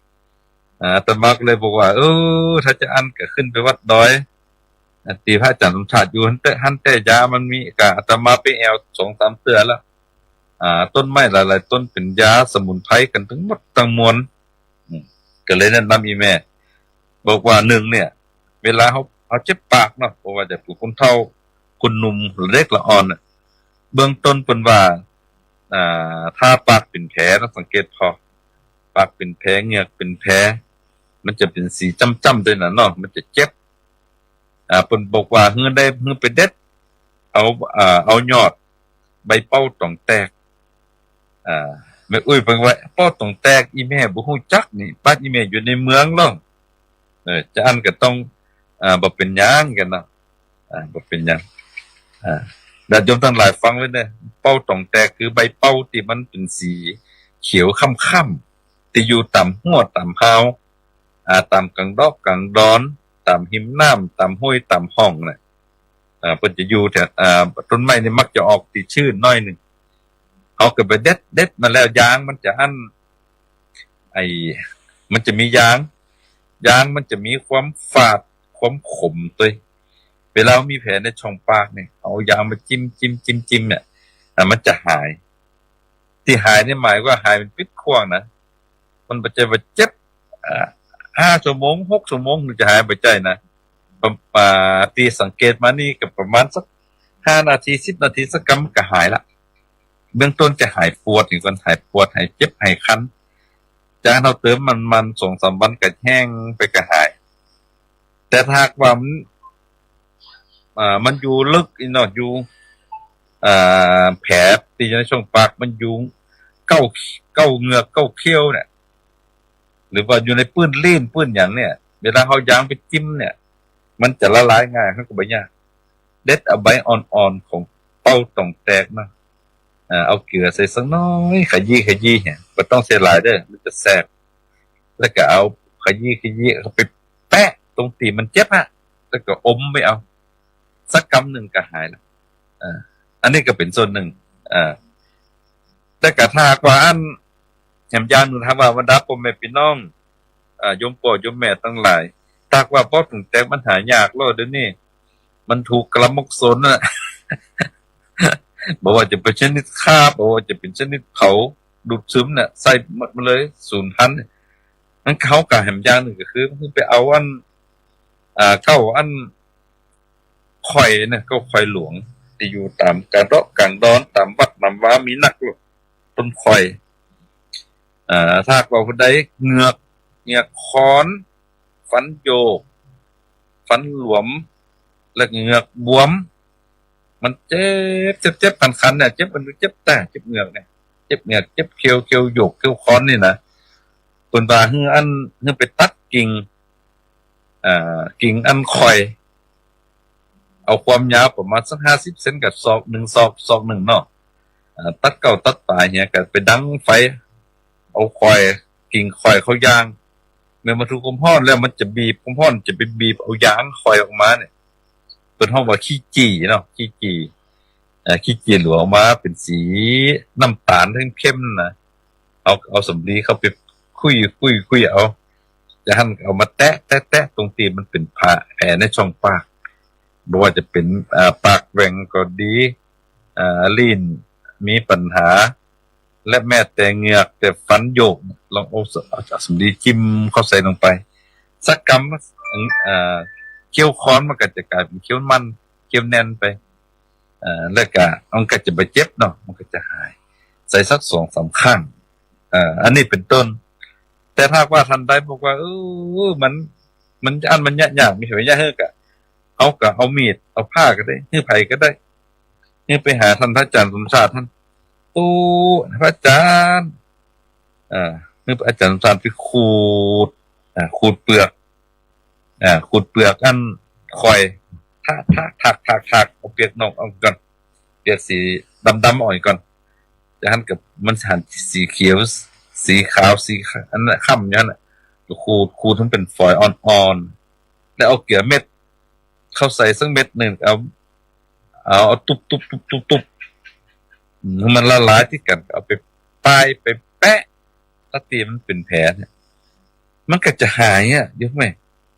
อ่า อาตมาก็เลยบอกว่า เออ ถ้าจะอั้นก็ขึ้นไปวัดดอย อ่า ตี้พระอาจ๋ารย์สมชาติอยู่หั้นแต๊ หั้นแต๊ ยามันมี ก็อาตมาไปแอ่วสองสามเตื้อแล้ว อ่า ต้นไม้หลายๆ ต้นเป๋นยาสมุนไพรกั๋นตึงหมดตึงมวล อืม ก็เลยแนะนำอี่แม่ บอกว่า นึ่งเนี่ย เวลาเฮา เฮาเจ็บปากเนาะ บ่ว่าจะเป๋นคนเฒ่า คนหนุ่ม เล็กละอ่อนน่ะ เบื้องต้นเปิ้นว่า อ่า ถ้าปากเป๋นแผลนะ สังเกตผ่อ ปากเป๋นแผล เหงือกเป๋นแผล มันจะเป๋นสีจ้ำๆ ตวยน่ะเนาะ มันจะเจ็บ อ่า เปิ้นบอกว่า หื้อได้ หื้อไปเด็ด เอา อ่า เอายอด ใบเป้าต๋องแตก อ่า แม่อุ๊ยเปิ้นว่า เป้าต๋องแตก อี่แม่บ่ฮู้จักนี่ บ้านอี่แม่อยู่ในเมืองลอ เออ จะอั้นก็ต้อง อ่า บ่เป๋นหยังกั๋นเนาะ อ่า บ่เป๋นหยัง อ่า ญาติโยมตังหลายฟังไว้เน่อ เป้าต๋องแตกคือใบเป้าตี้มันเป๋นสีเขียวค่ำๆ ตี้อยู่ต๋ามฮั่วต๋ามฮาว อ่า ต๋ามก๋างดอกก๋างดอน ต๋ามฮิมน้ำ ต๋ามห้วย ต๋ามฮ่องน่ะ อ่า เปิ้นจะอยู่แถว อ่า ต้นไม้นี่มักจะออกตี้ชื้นหน้อยนึ่ง เฮาก็ไปเด็ด เด็ดมาแล้วยางมันจะอั้น ไอ้ มันจะมียาง ยางมันจะมีความฝาด ความขมตวย เวลามีแผลในช่องปากนี่ เอายางมาจิ้ม จิ้ม จิ้ม จิ้มเนี่ย อ่า มันจะหาย ตี้หายนี่หมายว่าหายเป๋นปิดข่วงนะ มันบ่ใจ้ว่าเจ็บ อ่า ห้าชั่วโมง หกชั่วโมงถึงจะหาย บ่ใจ้นะ ประ อ่า ตี้สังเกตมานี่ก็ประมาณสักห้านาที สิบนาที สักกำก็หายละ เบื้องต้นจะหายปวดนี่ก่อน หายปวด หายเจ็บ หายคัน จากนั้นเฮาเติมมันๆ สองสามวันก็แห้งไปก็หาย แต่ถ้าหากว่ามัน อ่า มันอยู่ลึกอีกเนาะ อยู่ อ่า แผลตี้อยู่ในช่องปากมันอยู่เก๊า เก๊าเหงือก เก๊าเขี้ยวเนี่ย หรือว่าอยู่ในปื้นลิ้นปื้นหยังเนี่ย เวลาเฮายางไปจิ้มเนี่ย มันจะละลายง่าย เฮาก็บ่ยาก เด็ดเอาใบอ่อนๆ ของเป้าต๋องแตกเนาะ อ่า เอาเกลือใส่สักหน้อย ขยี้ขยี้เนี่ย บ่ต้องใส่หลายเด้อ มันจะแสบ แล้วก็เอาขยี้ขยี้ เอาไปแปะตรงตี้มันเจ็บอะ แล้วก็อมไว้เอา สักกำนึ่งก็หายละ อ่า อันนี้ก็เป๋นส่วนนึ่ง อ่า แต่ก็ถ้าหากว่าอั้น แหมอย่างนึ่ง ถ้าว่าบรรดาป้อแม่ปี้น้อง อ่า โยมป้อโยมแม่ตังหลาย ถ้าหากว่าเป้าต๋องแตกมันหายากแล้วเดี๋ยวนี้ มันถูกกลามกโสนน่ะ บ่ว่าจะเป๋นชนิดคาบ บ่ว่าจะเป๋นชนิดเผา ดูดซึมน่ะ ใส่หมดมาเลย สูญพันธุ์เนี่ย นั้นเฮาก็แหมอย่างนึ่งก็คือ คือไปเอาอัน อ่า เก๊าอัน ข่อยเนี่ย เก๊าข่อยหลวง ตี้อยู่ต๋ามก๋างดอกก๋างดอน ต๋ามวัดต๋ามวา มีนัก ต้นข่อย อ่า ถ้าหากว่าผู้ใดเหงือก เหงือกค้อน ฟันโยก ฟันหลวม และเหงือกบวม มันเจ็บ เจ็บ เจ็บคันๆ เนี่ย เจ็บ มันเจ็บแต๊ เจ็บเหงือกเนี่ย เจ็บเหงือก เจ็บเขี้ยว เขี้ยวโยก เขี้ยวค้อนนี่นะ เปิ้นว่าหื้ออัน หื้อไปตัดกิ่ง อ่า กิ่งอันข่อย เอาความยาวประมาณสักห้าสิบเซนกับศอกนึ่ง ศอก ศอกนึ่งเนาะ อ่า ตัดเก๊าตัดป๋ายเนี่ย ก็ไปดังไฟ เอาข่อย กิ่งข่อยเข้ายาง เมื่อมันถูกความฮ้อนแล้วมันจะบีบ ความฮ้อนจะไปบีบเอายางข่อยออกมาเนี่ย เปิ้นฮ้องว่าขี้จี่เนาะ ขี้จี่ เอ่อ ขี้จี่หลวงออกมาเป๋นสีน้ำต๋าลเข้มๆ นะ เอา เอาสำลีเข้าไปคุย คุย คุยเอา จากนั้นเอามาแตะ แตะ แตะตรงตี้มันเป๋นแผล แผลในช่องปาก บ่ว่าจะเป๋น อ่า ปากแหว่งก็ดี อ่า ลิ้นมีปัญหา และแม้แต่เหงือก แต่ฟันโยก ลองเอาส- เอาสำลีจิ้มเข้าใส่ลงไป สักกำ อ่า เขี้ยวค้อนมันก็จะก๋ายเป๋นเขี้ยวมัน เขี้ยวแน่นไป อ่า แล้วก็มันก็จะบ่เจ็บเนาะ มันก็จะหาย ใส่สักสองสามครั้ง อ่า อันนี้เป๋นต้น แต่ถ้าหากว่าต้านใดบอกว่า เออ มัน มันอั้น มันยาก ยาก มีเหตุยาก เฮาก็ เฮาก็เอามีด เอาผ้าก็ได้ หื้อใผก็ได้ หื้อไปหาต้านพระอาจ๋ารย์สมชาติต้าน โอ้ พระอาจ๋ารย์ อ่า หื้อพระอาจ๋ารย์สมชาติไปขูด อ่า ขูดเปลือก อ่า ขูดเปลือกอันข่อย ถาก ถาก ถาก ถาก ถาก เอาเปลือกนอกออกก่อน เปลือกสีดำๆ ออกก่อน จากนั้นก็มันหันสีเขียว สีขาว สีข- อันนั้นน่ะ ค้ำอย่างนั้นน่ะ ขูด ขูดหื้อมันเป๋นฝอยอ่อน แล้วเอาเกลือเม็ดเข้าใส่สักเม็ดนึ่ง เอา เอา เอาตุ๊บตุ๊บตุ๊บตุ๊บตุ๊บ อืม หื้อมันละลายติดกั๋น เอาไปป้ายไปแปะ ถ้าตี้มันเป๋นแผลเนี่ย มันก็จะหายอะ โยมแม่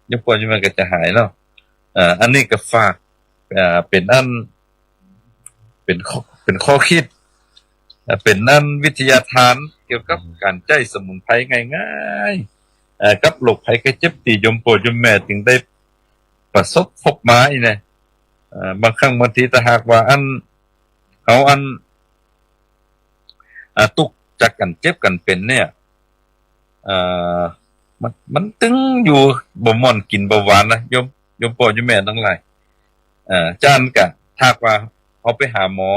โยมป้อโยมแม่ ก็จะหายเนาะ เอ่อ อันนี้ก็ฝาก เอ่อ เป๋นอัน เป๋นข้อ เป๋นข้อคิด เอ่อ เป๋นอันวิทยาทานเกี่ยวกับก๋านใจ๊สมุนไพรง่ายๆ เอ่อ กับโรคภัยไข้เจ็บตี้โยมป้อโยมแม่ตึงได้ประสบพบมาอี้นะ เอ่อ บางครั้งบางทีถ้าหากว่าอัน เฮาอัน อ่า ตุ๊กจากก๋านเจ็บก๋านเป๋นเนี่ย เอ่อ มัน มันตึงอยู่บ่ม่วนกิ๋นบ่หวานนะ โยม โยมป้อโยมแม่ตังหลาย เอ่อ จาอั้นกะ ถ้าหากว่าเฮาไปหาหมอ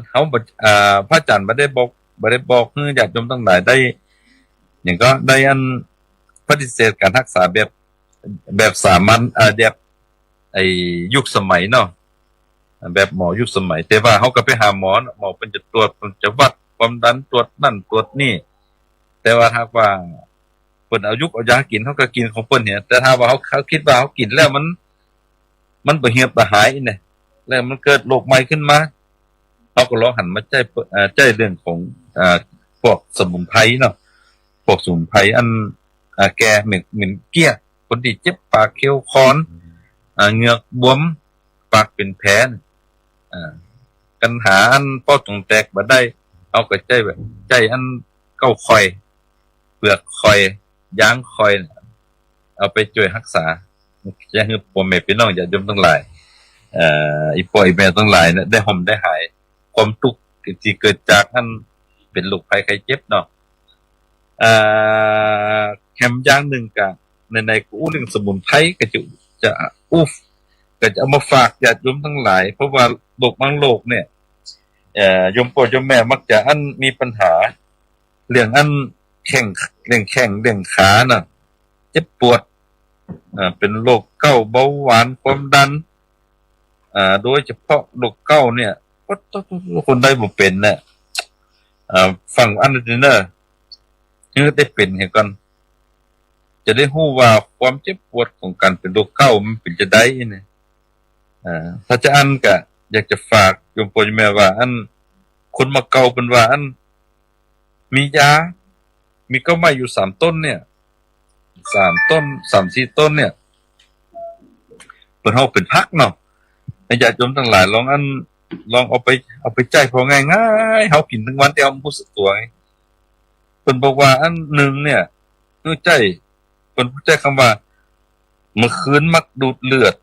เฮาบ่ อ่า พระอาจ๋ารย์บ่ได้บอก บ่ได้บอกหื้อญาติโยมตังหลายได้ หยังก็ได้อันปฏิเสธก๋านฮักษาแบบ แบบสามัญ เอ่อ แบบ ไอ้ยุคสมัยเนาะ แบบหมอยุคสมัย แต่ว่าเฮาก็ไปหาหมอเนาะ หมอเปิ้นจะตรวจ เปิ้นจะวัดความดัน ตรวจนั่นตรวจนี่ แต่ว่าถ้าหากว่าเปิ้นเอายุกเอายากิ๋น เฮาก็กิ๋นของเปิ้นเนี่ย แต่ถ้าว่าเฮา เฮากึ๊ดว่าเฮากิ๋นแล้วมัน มันบ่เหียบบ่หายเนี่ย แล้วมันเกิดโรคใหม่ขึ้นมา เฮาก็ลองหันมาใจ๊ เอ่อ ใจ๊เรื่องของ อ่า พวกสมุนไพรเนาะ พวกสมุนไพรอัน อ่า แก้เหม็น เหม็นเกี้ย คนตี้เจ็บปากเคี้ยวคอน อ่า เหงือกบวม ปากเป๋นแผล อ่า กั๋นหาอันปอดต๋งแตกบ่ได้ เฮาก็ใจ๊แบบ ใจ๊อันเก๊าข่อย เปือกข่อย ยางข่อย เอาไปจ้วยฮักษา จะหื้อป้อแม่ปี้น้องญาติโยมตังหลาย เอ่อ อี่ป้ออี่แม่ตังหลายเนี่ย ได้ฮ่มได้หาย ความตุ๊กข์ตี้เกิดจากอันเป๋นโรคภัยไข้เจ็บเนาะ เอ่อ แถมอย่างนึ่งกะ ไหนๆ ก็อู้เรื่องสมุนไพร ก็จะ จะอู้ ก็จะเอามาฝากญาติโยมตังหลาย เพราะว่าโรคบางโรคเนี่ย เอ่อ โยมป้อโยมแม่มักจะอันมีปัญหา เรื่องอันแข้ง เรื่องแข้ง เรื่องขาน่ะ เจ็บปวด อ่า เป๋นโรคเก๊า เบาหวาน ความดัน อ่า โดยเฉพาะโรคเก๊าเนี่ย คนใดบ่เป๋นเนี่ย อ่า ฟังอันนี้เน่อ หื้อได้เป๋นเหียก่อน จะได้ฮู้ว่าความเจ็บปวดของก๋านเป๋นโรคเก๊ามันเป๋นจาใดเนี่ย อ่า ถ้าจาอั้นกะอยากจะฝากโยมป้อโยมแม่ว่า อันคนหมู่เก่าเปิ้นว่า อันมียา มีเก๊าไม้อยู่สามต้นเนี่ย สามต้น สามสี่ต้นเนี่ย เปิ้นเอาเป๋นผักเนาะ ให้ญาติโยมตังหลายลองอัน ลองเอาไป เอาไปใจ๊พอง่ายๆ เฮากิ๋นตึงวันแต่เฮาบ่ฮู้สึกตั๋วไง เปิ้นบอกว่าอันนึ่งเนี่ย หื้อใจ๊ เปิ้นใจ๊กำว่า เมื่อคืนมักดูดเลือด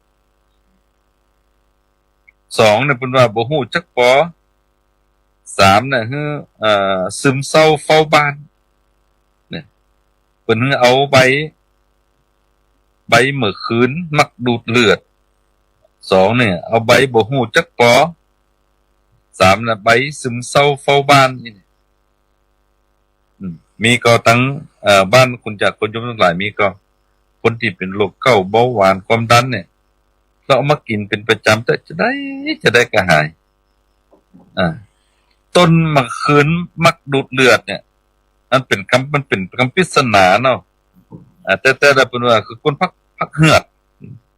สองเนี่ย เปิ้นว่าบ่ฮู้จักปอ สามเนี่ย หื้อ เอ่อ ซึมเศร้าเฝ้าบ้าน เนี่ย เปิ้นหื้อเอาใบ ใบเมื่อคืนมักดูดเลือด สองเนี่ย เอาใบบ่ฮู้จักปอ สามเนี่ย ใบซึมเศร้าเฝ้าบ้านนี่ อืม มีก่อตัง เอ่อ บ้านคุณจักรคุณโยมตังหลาย มีก่อ คนตี้เป๋นโรคเก๊า เบาหวาน ความดันเนี่ย ลองเอามากิ๋นเป๋นประจ๋ำ จะ จะได้ จะได้กระหาย อ่า ต้นเมื่อคืนมักดูดเลือดเนี่ย มันเป๋นกำ มันเป๋นกำปริศนาเนาะ อ่า แต่ แต่ละเปิ้นว่าคือต้นผัก ผักเหือด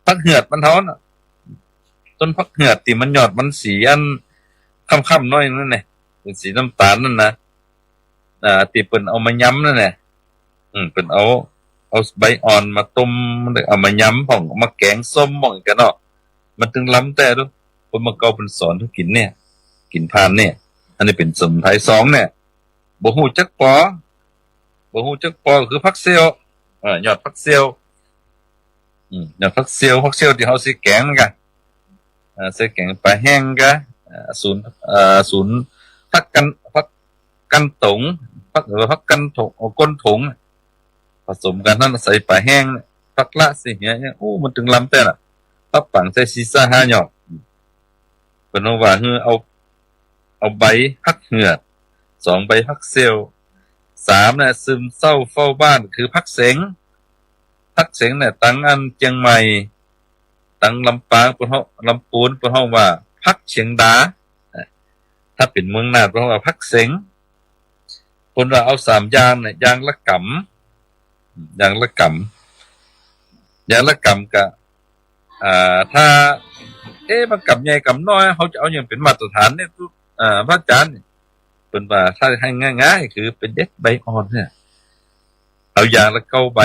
ผักเหือดบ้านเฮาน่ะ ต้นผักเหือดตี้มันยอดมันสีอันค้ำๆ หน้อยนั่นแหละ เป๋นสีน้ำตาลนั่นนะ อ่า ตี้เปิ้นเอามายำนั่นแหละ อืม เปิ้นเอา เอาใบอ่อนมาต้ม เอามายำพ่อง เอามาแก๋งส้มพ่องกั๋นเนาะ มันตึงล้ำแต๊ดู คนหมู่เก่าเปิ้นสอนหื้อกิ๋นเนี่ย กิ๋นผ่านเนี่ย อันนี้เป๋นสมุนไพร สองเนี่ย บ่ฮู้จักปอ บ่ฮู้จักปอคือผักเสี่ยว เอ่อ ยอดผักเสี่ยว อืม ยอดผักเสี่ยว ผักเสี่ยวตี้เฮาใส่แก๋งนั่นกะ เอ่อ ใส่แก๋งป๋าแห้งกะ เอ่อ สูน เอ่อ สูน ผักกั๋น ผักกั๋นตง ผัก เอ่อ ผักกั๋นตง เอาก้นตง ผสมกั๋นนั่นใส่ป๋าแห้ง ผักละสิเหียเนี่ย โอ้ มันตึงล้ำแต๊น่ะ ปับปังใส่สี่ห้ายอด เปิ้นว่าหื้อเอา เอาใบผักเหือด สองใบผักเสี่ยว สามเนี่ย ซึมเศร้าเฝ้าบ้าน คือผักเสง ผักเสงเนี่ย ตังอันเจียงใหม่ ตังลำปางเปิ้นฮ้อง ลำปูนเปิ้นฮ้องว่าผักเสียงดา ถ้าเป๋นเมืองน่านเปิ้นฮ้องว่าผักเสง เปิ้นว่าเอาสามอย่างเนี่ย อย่างละกำ อย่างละกำ ยาละกำกะ อ่า ถ้า เอ๊ะ มันกำใหญ่กำน้อย เฮาจะเอาหยังเป๋นมาตรฐานเนี่ย ตุ๊ อ่า พระอาจ๋ารย์เนี่ย เปิ้นว่าถ้าหื้อง่ายๆ คือไปเด็ดใบอ่อนเนี่ย เอาอย่างละเก้าใบ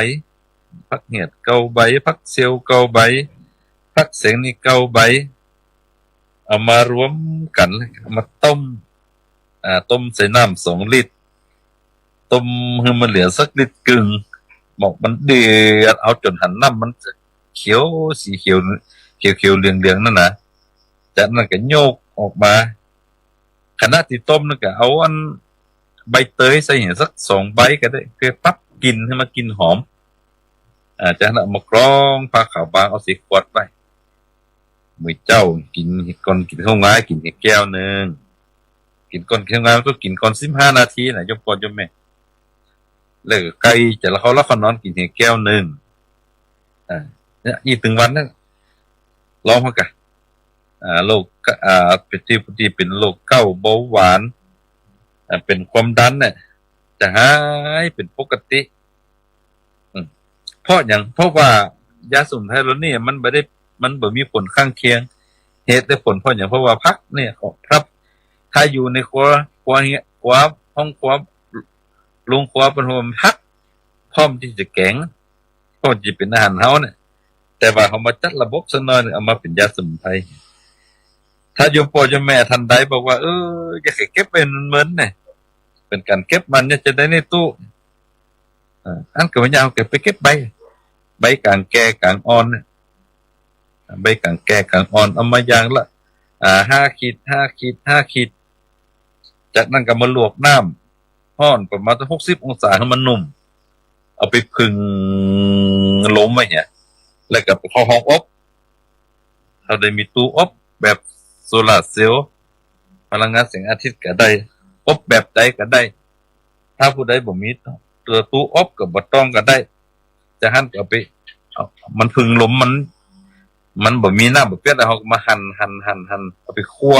ผักเหียดเก้าใบ ผักเสี้ยวเก้าใบ ผักเสี้ยงนี่เก้าใบ เอามารวมกั๋น เอามาต้ม อ่า ต้มใส่น้ำสองลิตร ต้มหื้อมันเหลือสักลิตรกึ่ง หมอกมันเดือด เอาจ๋นหันน้ำมันจะเขียว สีเขียว เขียวๆ เหลืองๆ นั่นนะ จากนั้นก็โยกออกมา ขณะตี้ต้มนั่นก็เอาอันใบเตยใส่สักสองใบก็ได้ เปื้อปรับกลิ่นหื้อมันกลิ่นหอม อ่า จากนั้นเอามากรองผ้าขาวบาง เอาใส่ขวดไว้ มื้อเจ๊ากิ๋นก่อนกิ๋นข้าวงาย กิ๋นเหียแก้วนึ่ง กิ๋นก่อนกิ๋นข้าวงาย มันก็กิ๋นก่อนสิบห้านาทีนะ โยมป้อโยมแม่ แล้วก็ใก้จะเฮาละเข้านอนกิ๋นเหียแก้วนึ่ง อ่า เนี่ย อี้ตึงวันนั้น ลองเฮากะ อ่า โรค อ่า เป๋นตี้ ตี้เป๋นโรคเก๊า เบาหวาน อ่า เป๋นความดันเนี่ย จะหายเป๋นปกติ อืม เพราะหยัง เพราะว่ายาสมุนไพรเหล่านี้มันบ่ได้ มันบ่มีผลข้างเคียง เหตุและผลเพราะหยัง เพราะว่าผักเนี่ย ครับ ถ้าอยู่ในครัว ครัวเฮีย ครัว ห้องครัว โฮงครัวเปิ้นว่าผัก พร้อมตี้จะแก๋ง พร้อมจะเป๋นอาหารเฮาเนี่ย แต่ว่าเฮามาจัดระบบสักหน่อยนึ่ง เอามาเป๋นยาสมุนไพร ถ้าโยมป้อโยมแม่ต้านใดบอกว่า เออ อย่าใค่เก็บไว้เมินๆ เนี่ย เป๋นก๋านเก็บมันเนี่ย จะได้ในตู้ อ่า อันก็บ่ยาก ก็ไปเก็บใบ ใบก๋างแก่ก๋างอ่อนเนี่ย ใบก๋างแก่ก๋างอ่อน เอามาอย่างละ อ่า ห้าขีด ห้าขีด ห้าขีด จากนั้นก็มาลวกน้ำฮ้อนประมาณสักหกสิบองศาหื้อมันนุ่ม เอาไปผึ่งลมไว้เหีย แล้วก็ไปเข้าห้องอบ ถ้าใดมีตู้อบแบบโซลาร์เซลล์ พลังงานแสงอาทิตย์ก็ได้ อบแบบใดก็ได้ ถ้าผู้ใดบ่มีตัวตู้อบก็บ่ต้องก็ได้ จะหั้นก็เอาไป เอา มันผึ่งลมมัน มันบ่มีน้ำบ่เปียก แล้วเฮาก็มาหั่น หั่น หั่น หั่น เอาไปคั่ว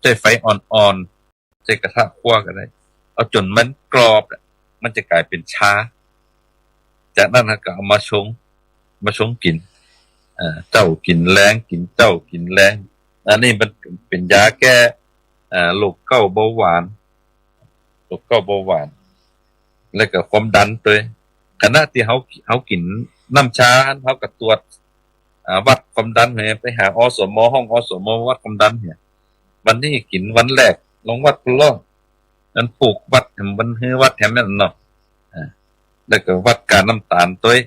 ใจ๊ไฟอ่อนๆ ใจ๊กระทะคั่วก็ได้ เอาจ๋นมันกรอบอะ มันจะก๋ายเป๋นชา จากนั้นเฮาก็เอามาชง มาชงกิ๋น อ่า เจ๊ากิ๋นแลง กิ๋นเจ๊ากิ๋นแลง อันนี้มันเป๋นยาแก้ อ่า โรคเก๊าเบาหวาน โรคเก๊าเบาหวาน แล้วก็ความดันตวย ขณะตี้เฮา เฮากิ๋นน้ำชา เฮาก็ตรวจ อ่า วัดความดันเหีย ไปหา อสม ห้อง อสม วัดความดันเหีย วันนี้กิ๋นวันแรก ลองวัดพุ้นลอ อันผูกวัดแหม วันหื้อวัดแหมนั่นเนาะ อ่า แล้วก็วัดก้าน้ำต๋าลตวย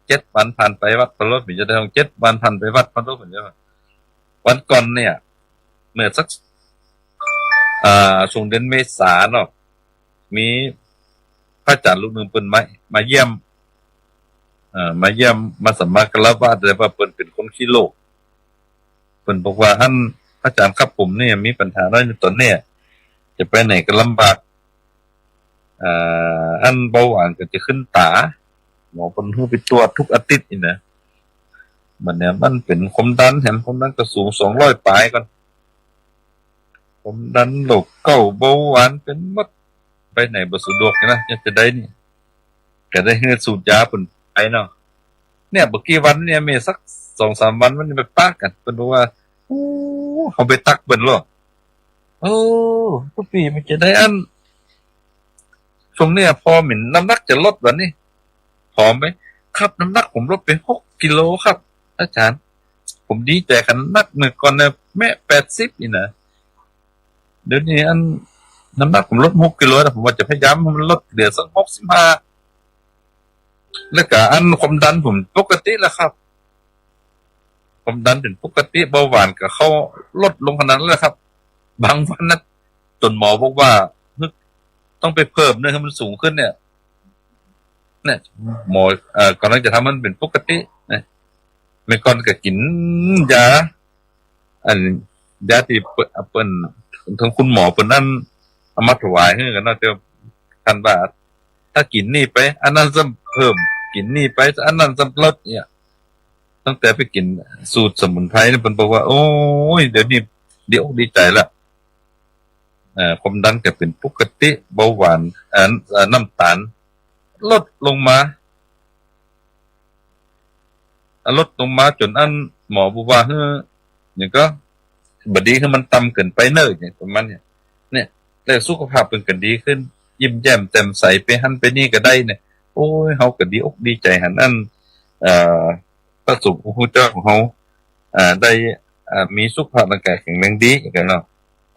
เจ็ดวันผ่านไปวัดพุ้นลอ เป๋นจะได้ เจ็ดวันผ่านไปวัดพุ้นลอ เป๋นจะได้ วันก่อนเนี่ย เมื่อสัก อ่า ช่วงเดือนเมษาเนาะ มีพระอาจ๋ารย์รูปนึ่งเปิ้นมา มาเยี่ยม เอ่อ มาเยี่ยม มาสัมมาคารวะ แต่ว่าเปิ้นเป๋นคนขี้โลก เปิ้นบอกว่า อัน พระอาจ๋ารย์ครับ ผมเนี่ยมีปัญหาน้อยในต๋อนเนี้ย จะไปไหนก็ลำบาก อ่า อันเบาหวานก็จะขึ้นต๋า หมอเปิ้นหื้อไปตรวจทุกอาทิตย์นี่นะ บัดเนี่ยมันเป๋นความดันแหม ความดันก็สูงสองร้อยป๋ายก่อน ความดัน โรคเก๊า เบาหวาน เป๋นหมด ไปไหนบ่สะดวกนะ จะได้นี่ ก็ได้หื้อสูตรยาเปิ้นไปเนาะ เนี่ย บ่กี่วันเนี่ย มีสักสองสามวันมันไปปะกั๋น เปิ้นบอกว่า โอ้ เฮาไปตั๊กเปิ้นลอ โอ้ ตุ๊ปี้มันจะได้อัน ช่วงเนี้ยพอเหม็น น้ำหนักจะลดบ่านี่ ผอมไป ครับ น้ำหนักผมลดไปหกกิโลครับ อาจ๋ารย์ ผมดีใจ๋ขนาด เมื่อก่อนเนี่ยแมะแปดสิบนี่นะ เดี๋ยวนี้อัน น้ำหนักผมลดหกกิโลนะ ผมว่าจะพยายามให้มันลดเหลือสักหกสิบห้า แล้วก็อันความดันผมปกติแล้วครับ ความดันเป๋นปกติ เบาหวานก็เข้าลดลงขนาดนั้นแหละครับ บางวันนะ จ๋นหมอบอกว่า เฮ้ย ต้องไปเพิ่มเนอะ หื้อมันสูงขึ้นเนี่ย เนี่ย หมอ เอ่อ ก่อนหน้าจะทำมันเป๋นปกตินะ เมื่อก่อนก็กิ๋นยา อัน ยาตี้เปิ้น เปิ้น ทางคุณหมอเปิ้นอัน เอามาถวายหื้อกั๋นเนาะ แต่ต้านว่า ถ้ากิ๋นนี่ไป อันนั้นซ้ำเพิ่ม กิ๋นนี่ไป อันนั้นซ้ำลดเนี่ย ตั้งแต่ไปกิ๋นสูตรสมุนไพรนี่ เปิ้นบอกว่า โอ้ย เดี๋ยวนี้ดีอกดีใจ๋ละ เอ่อ ความดันก็เป๋นปกติ เบาหวาน เอ่อ เอ่อ น้ำต๋าลลดลงมา ลดลงมาจ๋นอั้นหมอบ่ว่าหื้อ อย่างก็ บ่ดีหื้อมันต่ำเกินไปเน่อ อย่างประมาณเนี่ย เนี่ย แล้วสุขภาพเปิ้นก็ดีขึ้น ยิ้มแย้มแจ่มใส ไปหั้นไปนี่ก็ได้เนี่ย โอ้ย เฮาก็ดีอกดีใจ๋หันอั้น เอ่อ พระสงฆ์องค์เจ้าของเฮา อ่า ได้ อ่า มีสุขภาพร่างกายแข็งแรงดีอย่างนั้นเนาะ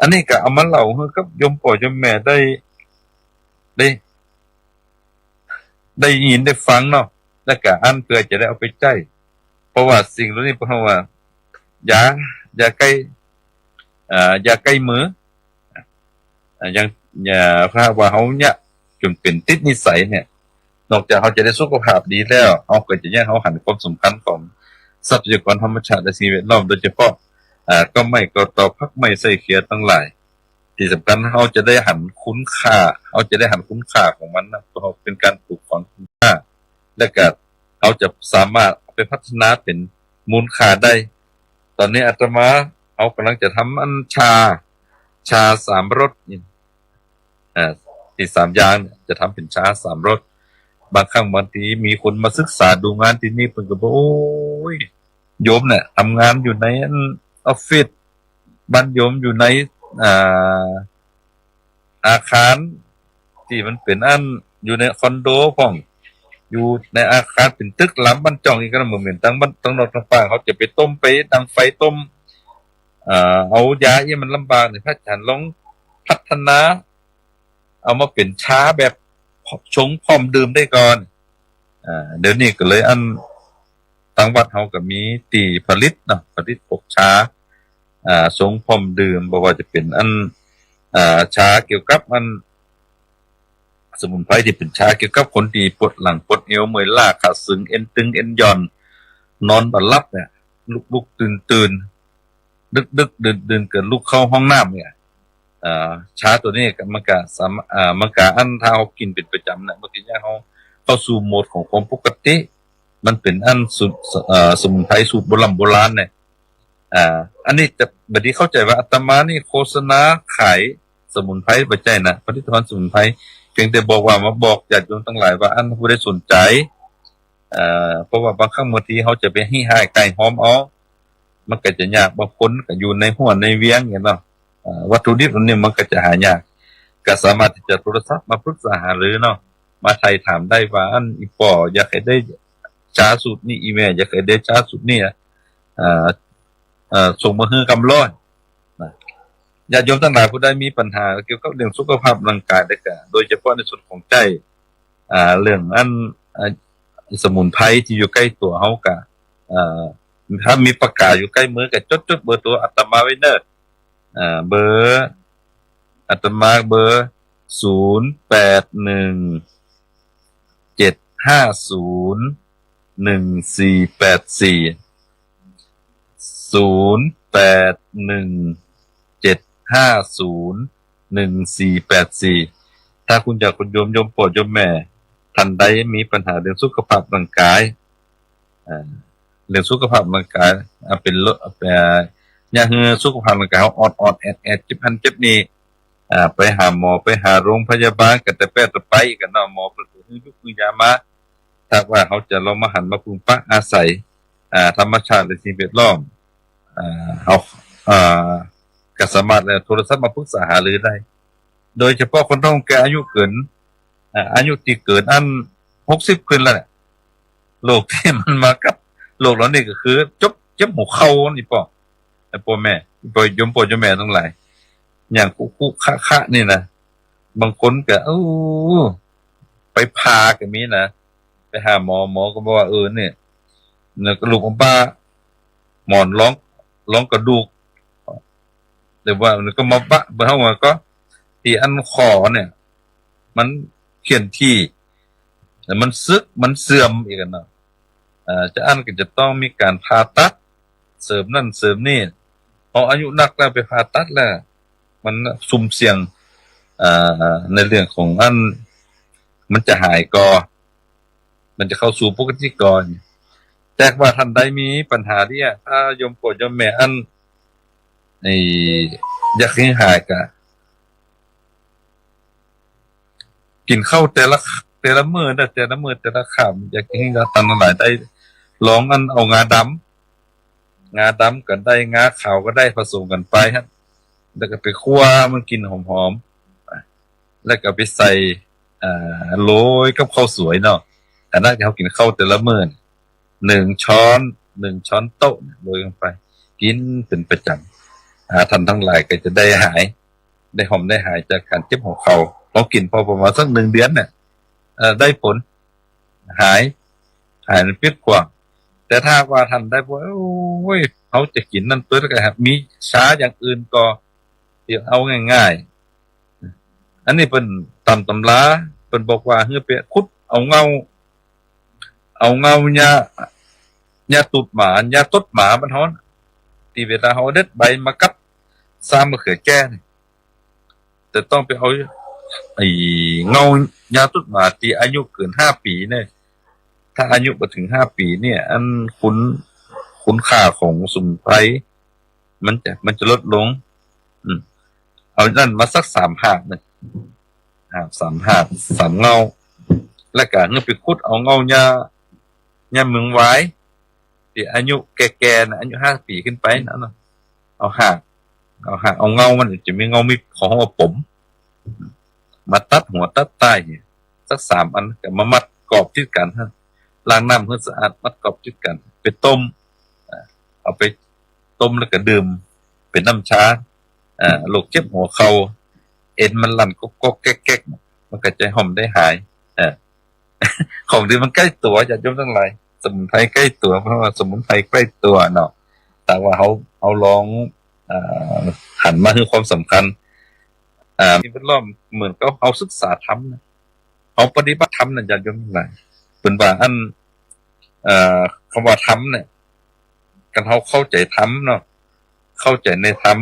อันนี้ก็เอามาเล่าหื้อกับโยมป้อโยมแม่ได้ ได้ ได้ยินได้ฟังเนาะ แล้วก็อั้นเปื้อจะได้เอาไปใจ๊ เพราะว่าสิ่งเหล่านี้เปิ้นว่า อย่า อย่าใก้ อ่า อย่าใก้มือ อ่า อย่าง อย่า ถ้าว่าเฮาเนี่ยจ๋นเป๋นติดนิสัยเนี่ย นอกจากเฮาจะได้สุขภาพดีแล้ว เฮาก็จะยัง เฮาหันความสำคัญของทรัพยากรธรรมชาติและสิ่งแวดล้อม โดยเฉพาะ อ่า ก็ไม้ ก็ตอ ผักไม้ไส้เขียวตังหลาย ตี้สำคัญเฮาจะได้หันคุณค่า เฮาจะได้หันคุณค่าของมันนะ เพราะเฮาเป๋นก๋านปลูกฝังคุณค่า และก็เฮาจะสามารถเอาไปพัฒนาเป๋นมูลค่าได้ ต๋อนนี้อาตมา เฮาก่ำลังจะทำอันชา ชาสามรสนี่ อ่า ตี้สามอย่างเนี่ยจะทำเป๋นชาสามรส บางครั้งบางทีมีคนมาศึกษาดูงานตี้นี่ เปิ้นก็บอก โอ้ย โยมเนี่ยทำงานอยู่ในอันออฟฟิศ บ้านโยมอยู่ใน อ่า อาคารตี้มันเป๋นอัน อยู่ในคอนโดพ่อง อยู่ในอาคารเป๋นตึกลำบรรจงอีกก็เหมือนเป๋นตังบ้าน ตังนอกตังป่าง เฮาจะไปต้ม ไปดังไฟต้ม เอ่อ เอายาอี้มันลำบากเนี่ย พระอาจ๋ารย์ลองพัฒนา เอามาเป๋นชาแบบชงพร้อมดื่มได้ก่อน อ่า เดี๋ยวนี้ก็เลยอัน ตางวัดเฮาก็มีตี้ผลิตเนาะ ผลิตพวกชา อ่า ชงพร้อมดื่ม บ่ว่าจะเป๋นอัน อ่า ชาเกี่ยวกับอัน สมุนไพรตี้เป๋นชาเกี่ยวกับคนตี้ปวดหลังปวดเอว เมื่อยล้า ขาดสึง เอ็นตึง เอ็นหย่อน นอนบ่หลับเนี่ย ลุกๆ ตื่นๆ ดึกๆ ดื่นๆ ก็ลุกเข้าห้องน้ำเนี่ย อ่า ชาตั๋วนี้ก็มันก็สามารถ อ่า มันก็อันถ้าเฮากิ๋นเป๋นประจ๋ำเนี่ย มันก็จะเฮาเข้าสู่โหมดของความปกติ มันเป๋นอันสูตร เอ่อ สมุนไพรสูตรโบร่ำโบราณเนี่ย อ่า อันนี้จะบ่ดีเข้าใจ๋ว่าอาตมานี่โฆษณาขายสมุนไพร บ่ใจ้นะ ผลิตภัณฑ์สมุนไพร เพียงแต่บอกว่ามาบอกญาติโยมตังหลายว่าอันผู้ใดสนใจ๋ เอ่อ เพราะว่าบางครั้งบางทีเฮาจะไปฮี้ฮ้ายก๋ายฮอมเอา มันก็จะยาก บางคนก็อยู่ในหัวในเวียงเนี่ยเนาะ เอ่อ วัตถุดิบอันนี้มันก็จะหายาก ก็สามารถตี้จะโทรศัพท์มาปรึกษาหารือเนาะ มาไถ่ถามได้ว่า อันอี่ป้ออยากหื้อได้ชาสูตรนี้ อี่แม่อยากหื้อได้ชาสูตรนี้ เอ่อ เอ่อ ส่งมาหื้อกำล้อนะ ญาติโยมตังหลายผู้ใดมีปัญหาเกี่ยวกับเรื่องสุขภาพร่างกาย แล้วก็โดยเฉพาะในส่วนของใจ๊ อ่า เรื่องอัน อ่า สมุนไพรตี้อยู่ใก้ตั๋วเฮาก็ เอ่อ ถ้ามีปากก๋าอยู่ใก้มือก็จด จดเบอร์ตั๋วอาตมาไว้เน่อ อ่า เบอร์อาตมาเบอร์ ศูนย์แปดหนึ่ง เจ็ดห้าศูนย์ หนึ่งสี่แปดสี่ ศูนย์แปดหนึ่ง เจ็ดห้าศูนย์ หนึ่งสี่แปดสี่ ถ้าคุณญาติคุณโยม โยมป้อโยมแม่ ท่านใดมีปัญหาเรื่องสุขภาพร่างกาย อ่า เรื่องสุขภาพร่างกาย อ่า เป๋นโรค อ่า อยากหื้อสุขภาพร่างกายเฮาออดๆ แอดๆ เจ็บหั้นเจ็บนี่ อ่า ไปหาหมอ ไปหาโรงพยาบาล ก็ตะแป๊ะตะไปกั๋นเนาะ หมอเปิ้นก็หื้อยุกหื้อยามา ถ้าว่าเฮาจะลองมาหันมาพึ่งปะอาศัย อ่า ธรรมชาติและสิ่งแวดล้อม อ่า เฮา อ่า ก็สามารถเอาโทรศัพท์มาปรึกษาหารือได้ โดยเฉพาะคนเฒ่าแก่อายุเกิน อ่า อายุตี้เกินอัน หกสิบขึ้นแล้วเนี่ย โรคตี้มันมากับ โรคเหล่านี้ก็คือเจ็บ เจ็บหัวเข่านี่ป้อ ไอ้ป้อแม่ ป้อโยมป้อโยมแม่ตังหลาย อย่างคุคุคะคะนี่นะ บางคนก็ โอ้ ไปผ่าก็มีนะ ไปหาหมอ หมอก็บอกว่า เออ เนี่ย เนี่ยกระดูกมันบ้า หมอนรอง รองกระดูก หรือว่ามันก็มาบะ เบาะเฮาก็ ตี้อันข้อเนี่ย มันเคี่ยนที่ แล้วมันสึก มันเสื่อมอีกอะเนาะ เอ่อ จะอั้นก็จะต้องมีก๋านผ่าตัด เสริมนั่นเสริมนี่ พออายุนักแล้วไปผ่าตัดแล้ว มันซุ่มเสี่ยง เอ่อ ในเรื่องของอัน มันจะหายก่อ มันจะเข้าสู่ปกติก่อ แต่ว่าท่านใดมีปัญหาเนี่ย ถ้าโยมป้อโยมแม่อัน ไอ้ อยากหื้อหายก็ กิ๋นข้าวแต่ละ แต่ละมื้อนะ แต่ละมื้อแต่ละค่ำ อยากหื้อตังหลายได้ ลองอันเอางาดำ งาดำก็ได้ งาขาวก็ได้ ผสมกั๋นไปฮะ แล้วก็ไปคั่วมันกิ๋นหอมๆ แล้วก็ไปใส่ อ่า โรยกับข้าวสวยเนาะ อันนั้นที่เฮากิ๋นข้าวแต่ละมื้อเนี่ย หนึ่งช้อน หนึ่งช้อนโต๊ะเนี่ย โรยลงไป กิ๋นเป๋นประจ๋ำ อ่า ต้านตังหลายก็จะได้หาย ได้หอมได้หายจากก๋านเจ็บหัวเข่า ลองกิ๋นพอประมาณสักหนึ่งเดือนเนี่ย เอ่อ ได้ผล หาย หายมันปิ๊บกว่า แต่ถ้าหากว่าต้านใดบ่ โอ้ย เฮาจะกิ๋นนั่นเปิ้นก็มีชาอย่างอื่นก็ เตรียมเอาง่ายๆ อันนี้เปิ้นต๋ามตำรา เปิ้นบอกว่าหื้อไปขุดเอาเง้า เอาเง้าหญ้า หญ้าตุ๊ดหมา หญ้าตุ๊ดหมาบ้านเฮาน่ะ ตี้เวลาเฮาเด็ดใบมากัด ซ้ำมะเขือแจ้นี่ แต่ต้องไปเอา ไอ้เง้าหญ้าตุ๊ดหมาตี้อายุเกินห้าปี๋เนี่ย ถ้าอายุบ่เถิงห้าปี๋เนี่ย อันคุณ คุณค่าของสมุนไพร มันจะ มันจะลดลง อืม เอานั่นมาสักสามหากเนี่ย หาก สามหาก สามเง้า แล้วก็หื้อไปขุดเอาเง้าหญ้า หญ้าเมืองวาย ตี้อายุแก่ๆ น่ะ อายุห้าปี๋ขึ้นไปนั่นน่ะ เอาหาก เอาหาก เอาเง้ามัน จะมีเง้ามีของเฮาป๋ม มาตัดหัวตัดต้ายเนี่ย สักสามอัน ก็มามัดกรอบติดกั๋นฮะ ล้างน้ำหื้อสะอาด มัดกรอบติดกั๋น ไปต้ม อ่า เอาไปต้มแล้วก็ดื่ม เป๋นน้ำชา อ่า โรคเจ็บหัวเข่า เอ็นมันลั่นก๊อกๆ แก๊กๆ มันก็จะหอมได้หาย อ่า ของดีมันใก้ตั๋ว ญาติโยมตังหลาย สมุนไพรใก้ตั๋ว เพราะว่าสมุนไพรใก้ตั๋วเนาะ แต่ว่าเฮา เฮาลอง อ่า หันมาหื้อความสำคัญ อ่า สิ่งแวดล้อมเหมือนกับเฮาศึกษาธรรมนะ เฮาปฏิบัติธรรมนะ ญาติโยมตังหลาย เปิ้นว่าอัน เอ่อ กำว่าธรรมเนี่ย คันเฮาเข้าใจ๋ธรรมเนาะ เข้าใจ๋ในธรรม